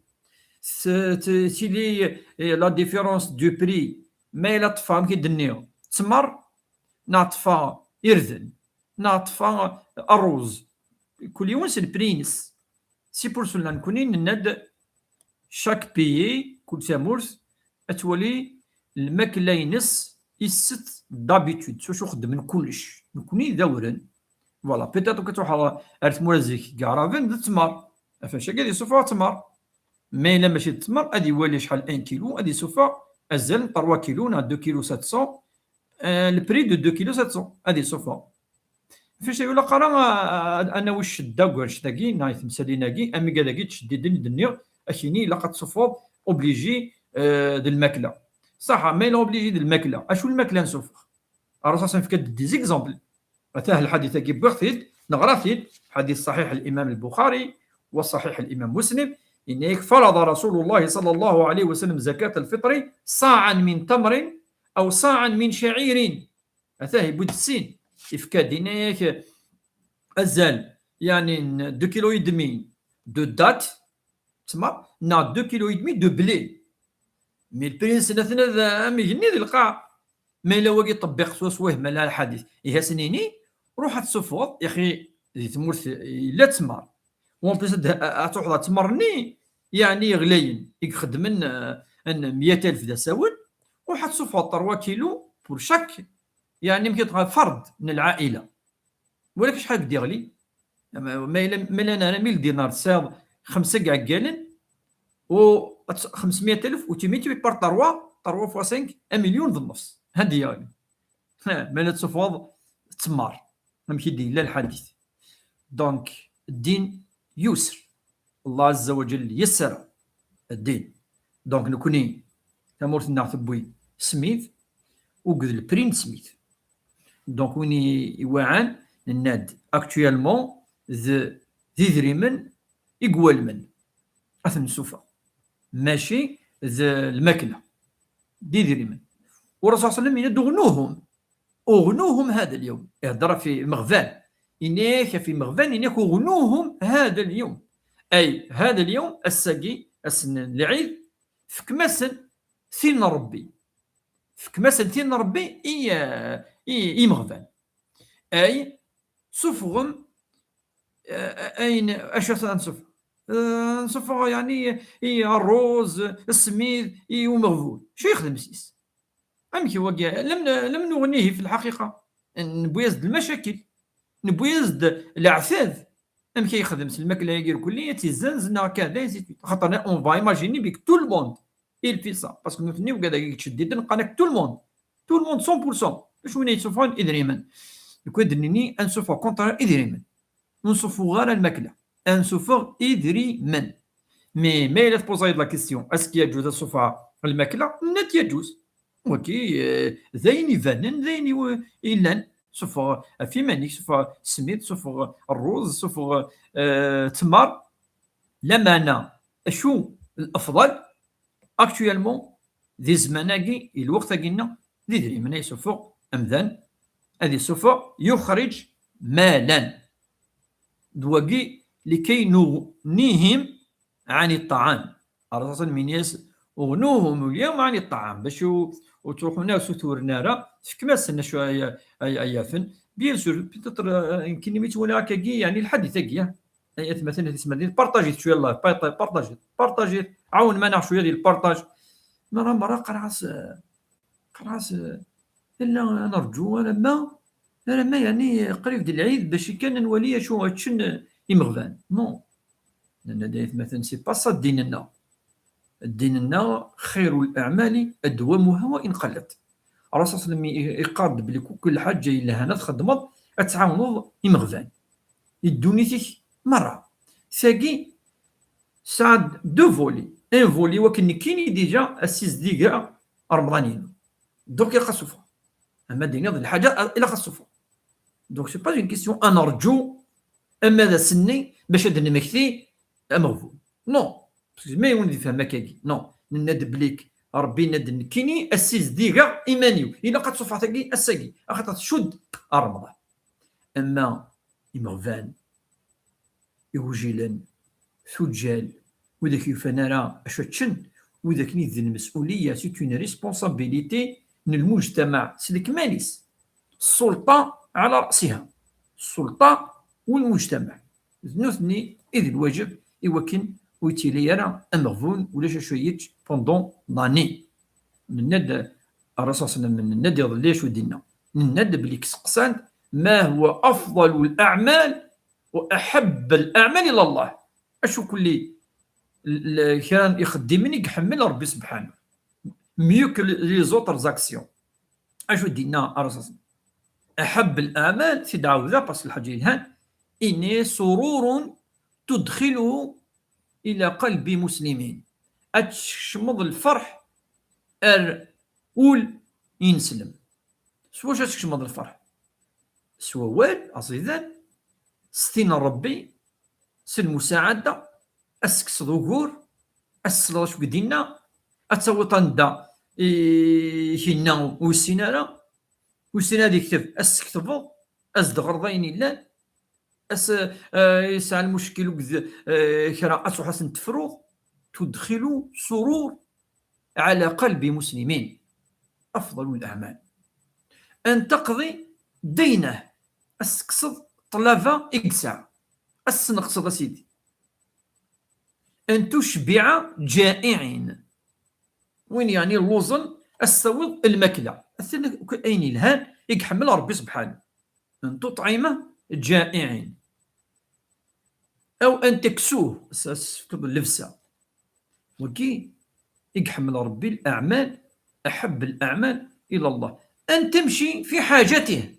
S- t- tili, eh, la différence du prix, ma yella ṭṭfa, amek i d-nniɣ, ttmer, neɣ ṭṭfa irden, neɣ ṭṭfa ṛṛuz. Kul yiwen s lpri-ines. C'est pour cela, nekni nenna-d chaque pays, kul tamurt, ad twali lmakla-ines isset d'habitude, s wacu xeddmen kullec. Nekni d awren. Voilà, peut-être que truḥeḍ ar tmura zik deg Iɛraben d ttmer. Ɣef wacagi ad isuffeɣ ttmer. Ma yella mačči d ttmer, ad iwali acḥal un kilo, ad isuffeɣ azal n trois kilos neɣ deux kilos sept cents, euh, le prix de deux kilos sept cents, ad isuffeɣ. Ɣef wacagi ur ilaq ara, euh, ad, ad nawi ccedda deg wannect-agi, neɣ i temsalin-agi, amigad-agi ttceddiden i d-nniɣ, akini ilaq ad tsuffeḍ obligé, euh, d lmakla. Ṣaḥa, ma yella obligé d lmakla, acu lmakla nsuffeɣ? Ṛṛusul nefka-d des exemples. Atah lḥadit-agi wwiɣ-t-id, neɣra-t-id, حديث صحيح الإمام البخاري وصحيح الإمام مسلم، yenna-yak فرض رسول الله صلى الله عليه وسلم زكاة الفطر صاعا من تمر أو صاعا من شعير. Atah, yewwi-d sin, yefka-d, yenna-yak azal, yeɛni, n deux kilos et demi de date, ttmer, neɣ deux kilos et demi de blé. Mais lpri-nsen atna d am igenni di lqaɛa. Ma yella wagi ṭebbiq swaswa, ma yella lḥadit, ihi ad sen-ini, ruḥ ad tsuffɣeḍ, ixi, di tmurt yella ttmer. U en plus ad, ad truḥeḍ ar ttmer-nni, yeɛni ɣlayen, i ixeddmen, euh, n meyya alef d asawen, ruḥ ad tsuffɣeḍ trois kilos pour chaque, yeɛni, amek i tɣa, fard n lɛaila. Wala acḥal i d-iɣli? Ma, ma yella, ma yella nara mille dinars, tesɛiḍ xemsa n yiɛeggalen, u xemsemya alef, u tu multiplies par trois, trois fois cinq, un million d nnefs. Hadi yeɣli. Ha, ma la tsuffɣeḍ ttmer. Amek i d-yella lḥadit. Donc, ddin yusr. Allah Azza wa Jal yassara ddin. Donc, nekni, tamurt-nneɣ tewwi smid, u deg lpri n smid. Donc, win i iwaɛan, nenna-d, actuellement, d, d idrimen i iwalmen. Ad ten-nsuffeɣ. Mačči d lmakla. D idrimen. U Rasul صلى الله عليه وسلم yenna-d, اغنوهم. اغنوهم هذا اليوم. Ihedder ɣef imeɣban. Yenna-yak ɣef imeɣban, yenna-yak اغنوهم هذا اليوم. Ay, هذا اليوم, ass-agi, ass n lɛid, fkem-asen tin n Ṛebbi. Fkem-asen tin n Ṛebbi i, i, i imeɣban. Ay, suffɣem, eh, ayen, acu ara nsuffeɣ? Eh, nsuffeɣ, yeɛni, i ṛṛuz, ssmid, i umeɣbun. Acu yexdem s-is? Amek wagi? Lam, lam nuɣnihi fi lḥaqiqa. Newwi-as-d lmacakil. Newwi-as-d leɛtab. Amek ay yexdem s lmakla-agi irkelli, ad tt-izzenz neɣ akka, d ainsi de suite. Axaṭer, on va imaginer que tout le monde il fait ça. Parce que nutni, wigad-agi yettceddiden, qqaren-ak tout le monde. Tout le monde, cent pour cent. D acu win yessuffɣen? Idrimen. Nekk ad d-nini, ad nsuffeɣ contre idrimen. Ur nsuffeɣ ara lmakla. Ad nsuffeɣ idrimen. Mais ma yella tpuẓayeḍ la question, est-ce que yeǧǧuz ad suffɣeɣ lmakla? Nenna-d yeǧǧuz. Wagi, eh, d ayen ibanen, d ayen iw-, yellan. Suffeɣ ɣef iman-ik, suffeɣ ssmid, suffeɣ ṛṛuz, suffeɣ, eh, ttmer. Lameɛna, acu l'afḍal? Actuellement, di zzman-agi, i lweqt-agi-nneɣ, d idrimen ay yessuffeɣ amdan, ad yessuffeɣ, yuxriǧ malan. D wagi, لكي نغنيهم عن الطعام. Ṛṛasul min-as, اغنوهم اليوم عن الطعام, bac ur, ur ttruḥun ara, ur suturen ara, tefkem-asen acu ay, ay, ay yafen. Bien sûr, peut-être, euh, nekkini mi ttwaliɣ akkagi, yeɛni lḥadit-agi, ah, ay atmaten, at ismaden, partajit cwiya live, pa-, pa-, partajit, partajit, ɛawnem-aneɣ cwiya di lpartaj. Merra, merra, qqareɣ-as, eh, qqareɣ-as, eh, yella ad nerǧu alamma, alamma, yeɛni, qrib d lɛid, bac kan ad nwali acu ččen, eh, imeɣban. Non. Nenna-d ay atmaten, c'est pas ça ddin-nneɣ. Ddin-nneɣ, خير الأعمال أدومها وإن قلت. Ṛṛasul ṣalla Llahu ɛalayhi wa sallam i-, iqqar-d belli kul lḥaǧa yelhan ad txedmeḍ, ad tɛawneḍ imeɣban. I ddunit-ik merra. Tagi, tesɛa-d deux volets. Un volet, wakken nekkini déjà, ad ssizdigeɣ Remḍan-inu. Donc, ilaq ad suffɣeɣ. Ama d-iniḍ d lḥaǧa, ilaq ad suffɣeɣ. Donc, c'est pas une question ad nerǧu ama d ass-nni bac ad d-nmekti ameɣbun. Non. Parce que ma yiwen d-ifhem akkagi. Non. Nenna-d belli Ṛebbi yenna-d nekkini ad ssizdigeɣ iman-iw. Ilaq ad tṣuffeɣ tagi ass-agi. Axaṭer tcudd ar Remḍan. Ama imeɣban, iwjilen, tuǧǧal, widak yufan ara acu ččen, widak-nni d lmes'uliyya, c'est une responsabilité n lmujtamaɛ s lekmal-is. Ssulṭa ɛla ṛasiha. Ssulṭa u lmujtamaɛ. D nutni i d lwaǧeb i wakken ur yettili ara ameɣbun, ulac acu yečč pendant l'année. Nenna-d, Ṛṛasul ṣalla Llahu ɛalayhi wa sallam, nenna-d iḍelli acu d-inna. Nenna-d belli seqsan-d: ما هو أفضل الأعمال وأحب الأعمال إلى الله؟ Acu kulli l-, l-, kra n ixeddimen i iḥemmel Ṛebbi subḥanahu, mieux que les autres actions. Acu d-inna Ṛṛasul ṣalla Llahu ɛalayhi wa sallam? أحب الأعمال, t-id-ɛawdeɣ parce que lḥaǧa yelhan, ini سرور تدخله إلى قلب مسلم. Ad teskecmeḍ lferḥ ar ul ineslem. S wacu ad teskecmeḍ lferḥ? S wawal aẓidan, s tin n Ṛebbi, s lmusaɛada, ad tekkseḍ ugur, ad tesleḍ acu i d-inna, ad tawiḍ anda i k-inna ur yessin ara, ur yessin ad yekteb, ad s-tektbeḍ, ad s-d-ɣreḍ ayen yellan, as-, eh, yesɛa lmuckil akked, eh, kra, ad truḥ ad sen-tefruḍ, تدخل سرور على قلب مسلم. أفضل الأعمال أن تقضي دينه, ad s-tekkseḍ ṭṭlaba i yesɛa, ad s-tesneqseḍ a sidi. أن تشبع جائع, win yeɛni lluẓen, ad s-tawiḍ lmakla. Atan akk ayen yelhan i iḥemmel Ṛebbi subḥanahu. أن تطعم جائع. أو أن تكسوه, s-, s-, s-, llebsa. Wagi i iḥemmel Ṛebbi, الأعمال, أحب الأعمال إلى الله. أن تمشي في حاجته.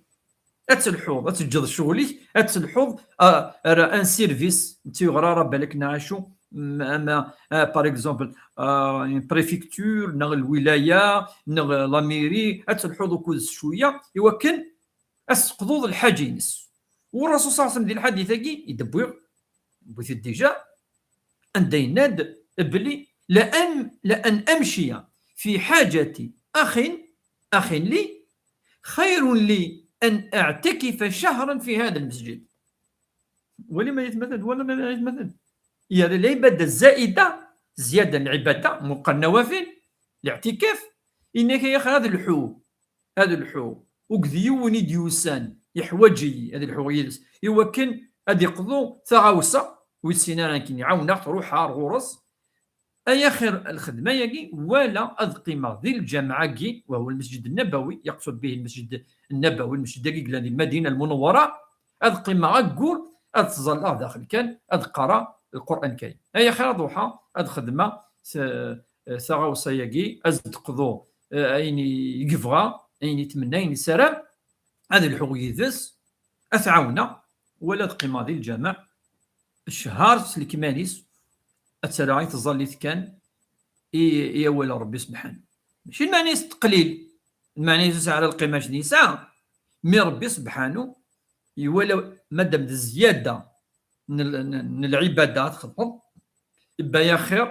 Ad telḥuḍ, ad teǧǧeḍ ccɣel-ik, ad telḥuḍ, ah, ar un service, n tiɣra ara balak neɣ acu, m-, ama, ah, par exemple, ah, une préfecture, neɣ lwilaya, neɣ la mairie, ad telḥuḍ ukud s cwiya, i wakken ad s-teqḍuḍ lḥaǧa-ines. U Ṛṛasul ṣalla Llahu ɛalayhi wa sallam di lḥadit-agi i d-wwiɣ, wwiɣ-t-id déjà, anda yenna-d belli لأن, لأن أمشي في حاجة أخ, أخ لي خير لي أن أعتكف شهرا في هذا المسجد. Wali ma yetmaten, wala ma yetmaten. yerra lɛibada zaida, ziyada n lɛibada, muqar nawafil, liɛtikaf, yenna-k ay axir ad lḥu, ad lḥu, ur d yiwen i d-yusan, yeḥwaǧ-iyi ad lḥuɣ yid-s, i wakken ad iqḍu taɣawsa, ur yessin ara nekkini, ɛawneɣ-t, ruḥeɣ ar ɣur-s, ay axir lxedma-yagi, wala ad qqimeɣ di lǧameɛ-agi, wa huwa lmasjid nnabawi, yaqsud bihi lmasjid nnabawi, lmasjid-agi yellan di Lmadina Lmunawwara, ad qqimeɣ aggur, ad ttẓallaɣ daxel kan, ad qqareɣ Lqur'an Karim. Ay axir ad ruḥeɣ, ad xedmeɣ s-, taɣawsa-yagi, ad d-qḍuɣ, eh, ayen i yebɣa, ayen i tmenna, ayen i yessaram, ad lḥuɣ yid-s, ad t-ɛawneɣ, wala ad qqimeɣ di lǧameɛ, cchar s lekmal-is, ad tt-rreɣ i tẓallit kan i, i awal n Ṛebbi sebḥanu. Mačči lmeɛna-is teqlil, lmeɛna-is ur yesɛi ara lqima akken yesɛa, mi Ṛebbi sebḥanu iwala madam d zzyada n l-, n, n lɛibada ad txedmeḍ, ibba ya xir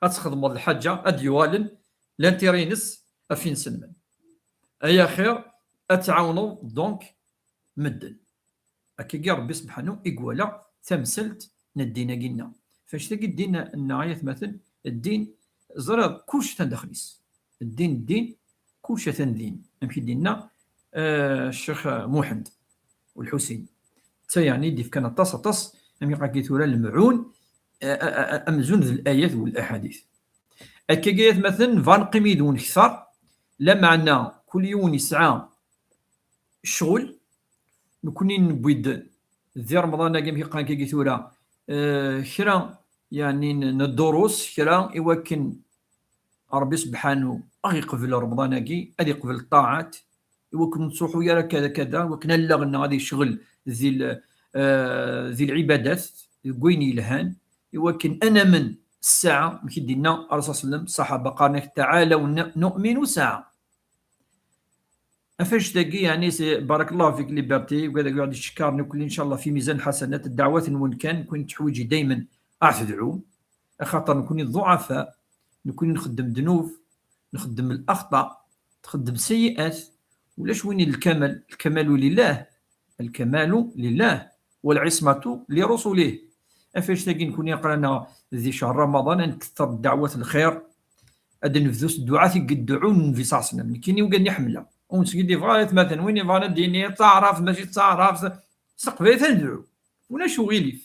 ad txedmeḍ lḥaǧa ad yuɣalen l'intérêt-ines ɣef inselmen. Ay axir ad tɛawneḍ donc medden. Akkagi Ṛebbi sebḥanu i iwala tamsalt n ddin-agi-nneɣ. Ɣef annect-agi ddin-nneɣ ay atmaten, ddin, ẓriɣ kullec atan daxel-is. Ddin, ddin, kullec atan din. Amek i d-yenna, eh, Ccix Muḥend Ulḥusin. D ta yeɛni i d-ifkan aṭas, aṭas, am iqaki tura lemɛun, eh, eh, eh, amzun d layat d laḥadit. Akkagi ay atmaten, bɣa neqqim yid-wen kter, lameɛna kul yiwen yesɛa ccɣel. Nekkni newwi-d di Remḍan-agi, amek i qqaren akkagi tura, eh, kra, yeɛni n, n ddurus, kra i wakken Ṛebbi sebḥanu ad ɣ-iqbel Remḍan-agi, ad iqbel ṭṭaɛat, i wakken ur nettruḥu ara kada kada, i wakken allaɣ-nneɣ ad yecɣel di l-, eh, di lɛibadat, deg wayen yelhan, i wakken ad namen ssaɛa, amek i d-yenna Ṛṛasul ṣalla Llahu ɛalayhi wa sallam, ṣṣaḥaba qqaren-ak: "Taɛalaw n-, nu'minu saɛa." Ɣef annect-agi, yeɛni, c'est, barakallahu fik, Liberté, wigad i ɣ-d-icekkaren, nekkni, ncallah, fi mizan lḥasanat, ddeɛwat-nwen kan, nekkni netteḥwiji daymen ad ɣ-tedɛum, axaṭer nekkni ḍuɛafa, nekkni nxeddem ddnub, nxeddem laxṭa, txeddem sayyi'at, ulac win i lkamal, lkamalu lillah, lkamalu lillah, walɛiṣmatu li rusulih. Ɣef annect-agi nekkni aql-aneɣ di ccher Ramaḍan, ad nketteṛ ddeɛwat n lxir, ad nebdu s dduɛat i yedduɛun Nnbi ṣalla Llahu ɛalayhi wa sallam. Nekkini wigad i ḥemmleɣ. Ur nettgiddibeɣ ara atmaten. Win yebɣan ad d-yini taɛrabt, mačči d taɛrabt, s teqbaylit ad nedɛu. Ulac uɣilif.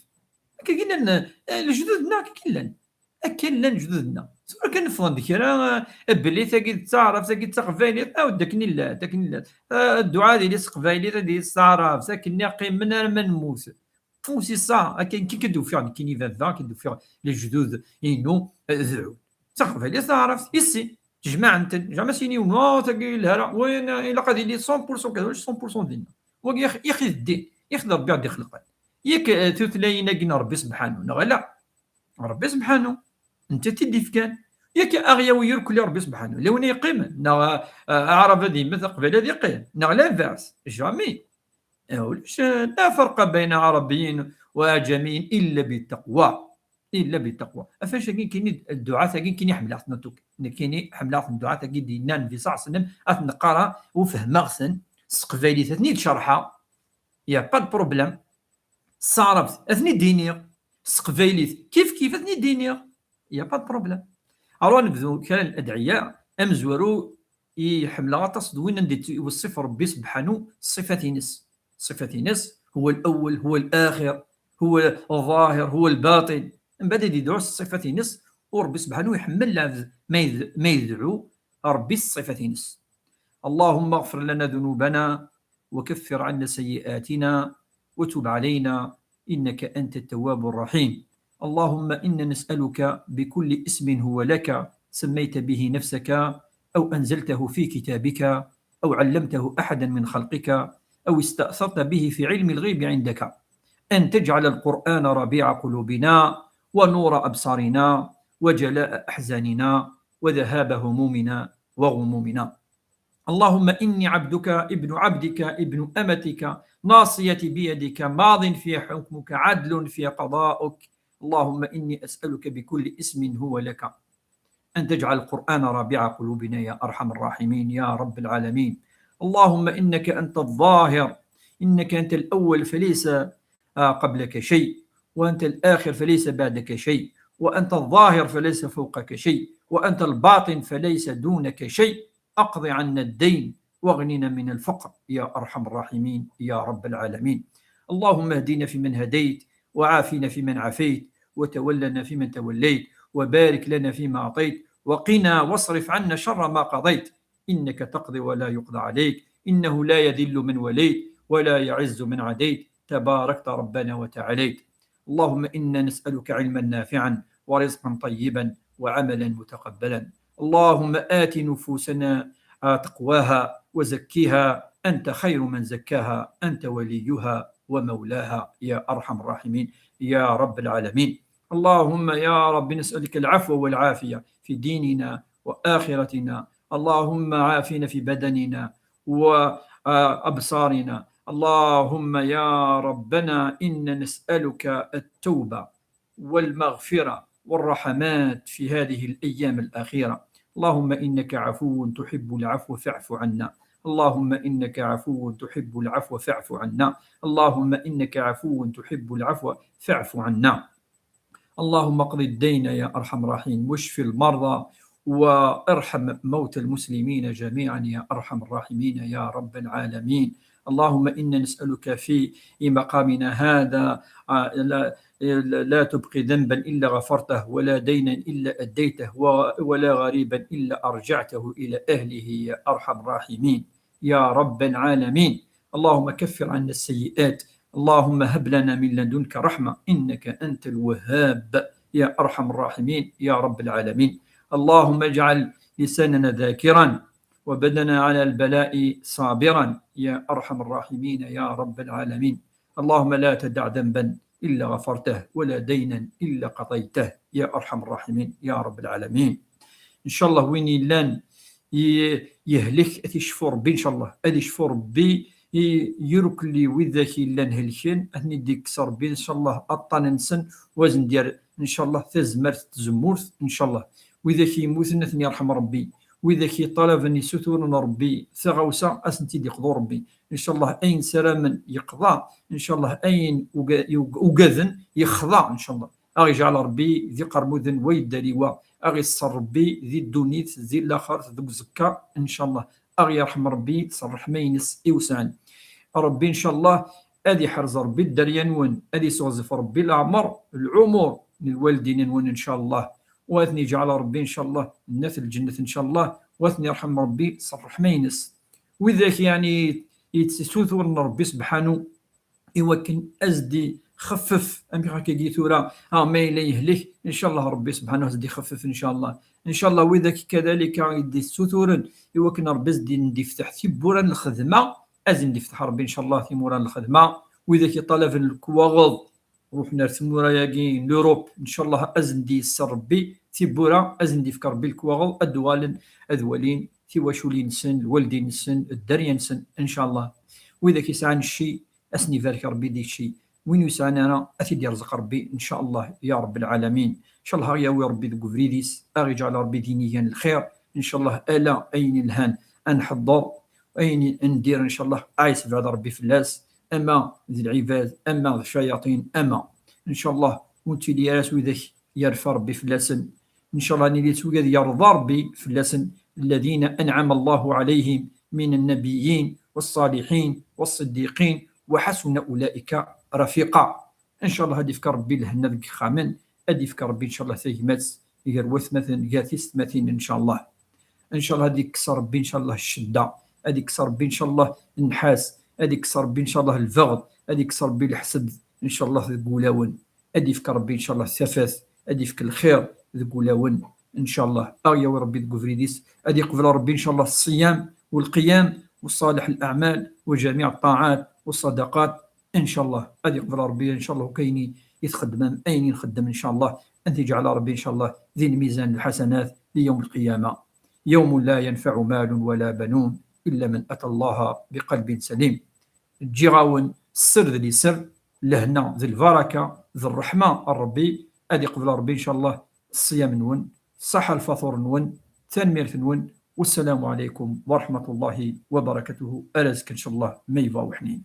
Akkagi llan, eh, lejdud-nneɣ akkagi llan. Akka llan lejdud-nneɣ. Tura kan ffɣen-d kra, eh, belli tagi d taɛrabt, tagi d taqbaylit, aw d akken i llant, akken i llant. Eh, dduɛa ad yili s teqbaylit, ad yili s taɛrabt, akken i qqimen arma nemmut. Ur si ça, akken kan i d-ufiɣ nekkini baba, kan i d-ufiɣ lejdud-inu, eh, dɛun. D taqbaylit, taɛrabt, issin, jemɛen-ten, jamais s-yini yiwen, "Oh, tagi yelha ara, wayen, eh, ilaq ad yili cent pour cent kada, ulac cent pour cent dinna." Wagi ix-, ixi d ddin, ixi d Ṛebbi i ɣ-d-ixelqen. Yak, eh, tutlayin-agi n Ṛebbi sebḥanu, neɣ ala? Ṛebbi sebḥanu, netta i t-id-ifkan. Yak a ɣ-yawi irkelli Ṛebbi sebḥanu, la win yeqqimen, neɣ, eh, aɛrab ad yemmet, aqbayli ad yeqqim, neɣ l'inverse, jamais. Eh, ulac, eh, لا فرق بين عربي وأعجمي إلا بالتقوى. إلا بالتقوى. Ɣef annect-agi nekkini, dduɛat-agi nekkini ḥemmleɣ-ten, en tout cas. Nekkini ḥemmleɣ-ten, dduɛat-agi d-yenna Nnbi ṣalla Llahu ɛalayhi wa sallam, ad ten-qqareɣ u fehmeɣ-ten s teqbaylit, ad ten-id-cerḥeɣ. Y a pas de problème. S taɛrabt, ad ten-id-iniɣ. S teqbaylit, kif kif, ad ten-id-iniɣ. Y a pas de problème. Alors, ad nebdu kra n ladɛiya. Amezwaru i ḥemmleɣ aṭas d win anda yettwaṣṣif Rebbi sebḥanu ṣṣifat-ines. Ṣṣifat-ines, هو الأول، هو الآخر، هو الظاهر، هو الباطن. Mbeɛd ad yedɛu s ṣṣifat-ines, u Rebbi sebḥanu iḥemmel lɛebd ma yed-, ma yedɛu Rebbi s ṣṣifat-ines. اللهم اغفر لنا ذنوبنا وكفر عنا سيئاتنا وتب علينا إنك أنت التواب الرحيم. اللهم إنا نسألك بكل اسم هو لك سميت به نفسك أو أنزلته في كتابك أو علمته أحدا من خلقك أو استأثرت به في علم الغيب عندك أن تجعل القرآن ربيع قلوبنا ونور أبصارنا وجلاء أحزاننا وذهاب همومنا وغمومنا. اللهم إني عبدك ابن عبدك ابن أمتك ناصيتي بيدك ماض في حكمك عدل في قضاؤك. اللهم إني أسألك بكل اسم هو لك أن تجعل القرآن ربيع قلوبنا يا أرحم الراحمين يا رب العالمين. اللهم إنك أنت الظاهر، إنك أنت الأول فليس، آه، قبلك شيء، وأنت الآخر فليس بعدك شيء، وأنت الظاهر فليس فوقك شيء، وأنت الباطن فليس دونك شيء. أقض عنا الدين واغننا من الفقر يا أرحم الراحمين يا رب العالمين. اللهم اهدنا فيمن هديت، وعافنا فيمن عافيت، وتولنا فيمن توليت، وبارك لنا فيما أعطيت، وقنا واصرف عنا شر ما قضيت، إنك تقضي ولا يقضى عليك، إنه لا يذل من وليت ولا يعز من عاديت، تباركت ربنا وتعاليت. اللهم إنا نسألك علما نافعا ورزقا طيبا وعملا متقبلا. اللهم آت نفوسنا تقواها وزكها أنت خير من زكاها أنت وليها ومولاها يا أرحم الراحمين يا رب العالمين. اللهم يا رب نسألك العفو والعافية في ديننا وآخرتنا. اللهم عافنا في بدننا وأبصارنا. اللهم يا ربنا إنا نسألك التوبة والمغفرة والرحمات في هذه الأيام الأخيرة. اللهم إنك عفو تحب العفو فاعف عنا. اللهم إنك عفو تحب العفو فاعف عنا. اللهم إنك عفو تحب العفو فاعف عنا. اللهم اقض الدين يا أرحم الراحمين، واشف المرضى، وارحم موتى المسلمين جميعا يا أرحم الراحمين يا رب العالمين. اللهم إنا نسألك في مقامنا هذا، آه، لا، لا تبقي ذنبا إلا غفرته، ولا دينا إلا أديته، و-، ولا غريبا إلا أرجعته إلى أهله يا أرحم الراحمين يا رب العالمين. اللهم كفر عنا السيئات. اللهم هب لنا من لدنك رحمة إنك أنت الوهاب يا أرحم الراحمين يا رب العالمين. اللهم اجعل لساننا ذاكرا وبدننا على البلاء صابرا يا أرحم الراحمين يا رب العالمين. اللهم لا تدع ذنبا إلا غفرته ولا دينا إلا قضيته يا أرحم الراحمين يا رب العالمين. إن شاء الله وين يلان ي-، يهلك، أتي شفور بي إن شاء الله، أتي شفور بي ي-، يركلي وذاك يلان هلكين، أتني ديك صار بي إن شاء الله أطان نسن وزن ديال إن شاء الله تزمرت تزمورت إن شاء الله. وإذا كي يموتن أتني يرحم ربي، وإذا كي طلبن يسوتون ربي ثغوسة أسنتي ديقضو ربي إن شاء الله. أين سرامن يقضى إن شاء الله، أين أوقاذن يخضع إن شاء الله. أغي جعل ربي ذي قرموذن ويداليوا، أغي الصر ربي ذي الدونيت ذي الآخر ذو زكا إن شاء الله. أغي يرحم ربي صرح مينس إوسان ربي إن شاء الله. أذي حرز ربي الدريا نون، أذي سوزف ربي العمر العمر للوالدين نون إن شاء الله. وأثني جعل ربي إن شاء الله الناس الجنة إن شاء الله، وأثني يرحم ربي صرح مينس. وإذا يعني يتسوثون ربي سبحانه إوكن أزدي خفف أمي هكا جيتورا ها ما إلا يهلك إن شاء الله ربي سبحانه أزدي خفف إن شاء الله. إن شاء الله وإذا كذلك يدي السوثورن إوكن ربي أزدي ندي فتح ثبورا الخدمة. أزن دي فتح ربي إن شاء الله ثمورا الخدمة. وإذا كي طلب الكواغض روحنا ثمورا ياكي لوروب إن شاء الله أزن دي السر ربي ثبورا أزن دي فكر بالكواغض أدوالن أدوالين ثواشولين سن الوالدين سن الدريان سن إن شاء الله. وإذا كي سعان الشيء أسني بارك ربي ديك الشيء. وين يسعنا أنا أثيد يرزق ربي إن شاء الله يا رب العالمين. إن شاء الله ياوي ربي ذو بريديس أغي جعل ربي دينيا الخير إن شاء الله. ألا أين الهان أنحضر أين ندير إن شاء الله عايس بعد ربي فلاس، أما ذي العباد أما ذي الشياطين أما إن شاء الله. وانت لي راس وذاك يرفع ربي فلاسن إن شاء الله نيلي توجد يرضى ربي فلاسن الذين أنعم الله عليهم من النبيين والصالحين والصديقين وحسن أولئك رفيقا. إن شاء الله هادي فكر ربي لهنا ذك خامن، هادي فكر ربي إن شاء الله ثيمات غير وثمثن غير ثيستماتين إن شاء الله. إن شاء الله هادي كسر ربي إن شاء الله الشدة، هادي كسر ربي إن شاء الله النحاس، هادي كسر ربي إن شاء الله البغض، هادي كسر ربي الحسد إن شاء الله ذك ولاون. هادي فكر ربي إن شاء الله الثفاث، هادي فكر الخير ذك ولاون إن شاء الله. أغيا ربي ذك فريديس، هادي قبل ربي إن شاء الله الصيام والقيام وصالح الأعمال وجميع الطاعات والصدقات إن شاء الله. هادي قبل ربي إن شاء الله وكايني يتخدم أين ينخدم إن شاء الله. أن تجعل ربي إن شاء الله ذي الميزان الحسنات ليوم القيامة، يوم لا ينفع مال ولا بنون إلا من أتى الله بقلب سليم. Ǧǧiɣ-awen sser d liser, lehna d lbaraka d ṛṛeḥma n Ṛebbi. Ad iqbel Ṛebbi, ncallah, ṣṣyam-nwen, ṣaḥa lfaṭur-nwen, tanemmirt-nwen. Wassalamu ɛalaykum wa raḥmatullahi wa barakatuhu. Ar azekka, ncallah, ma yebɣa Uḥnin.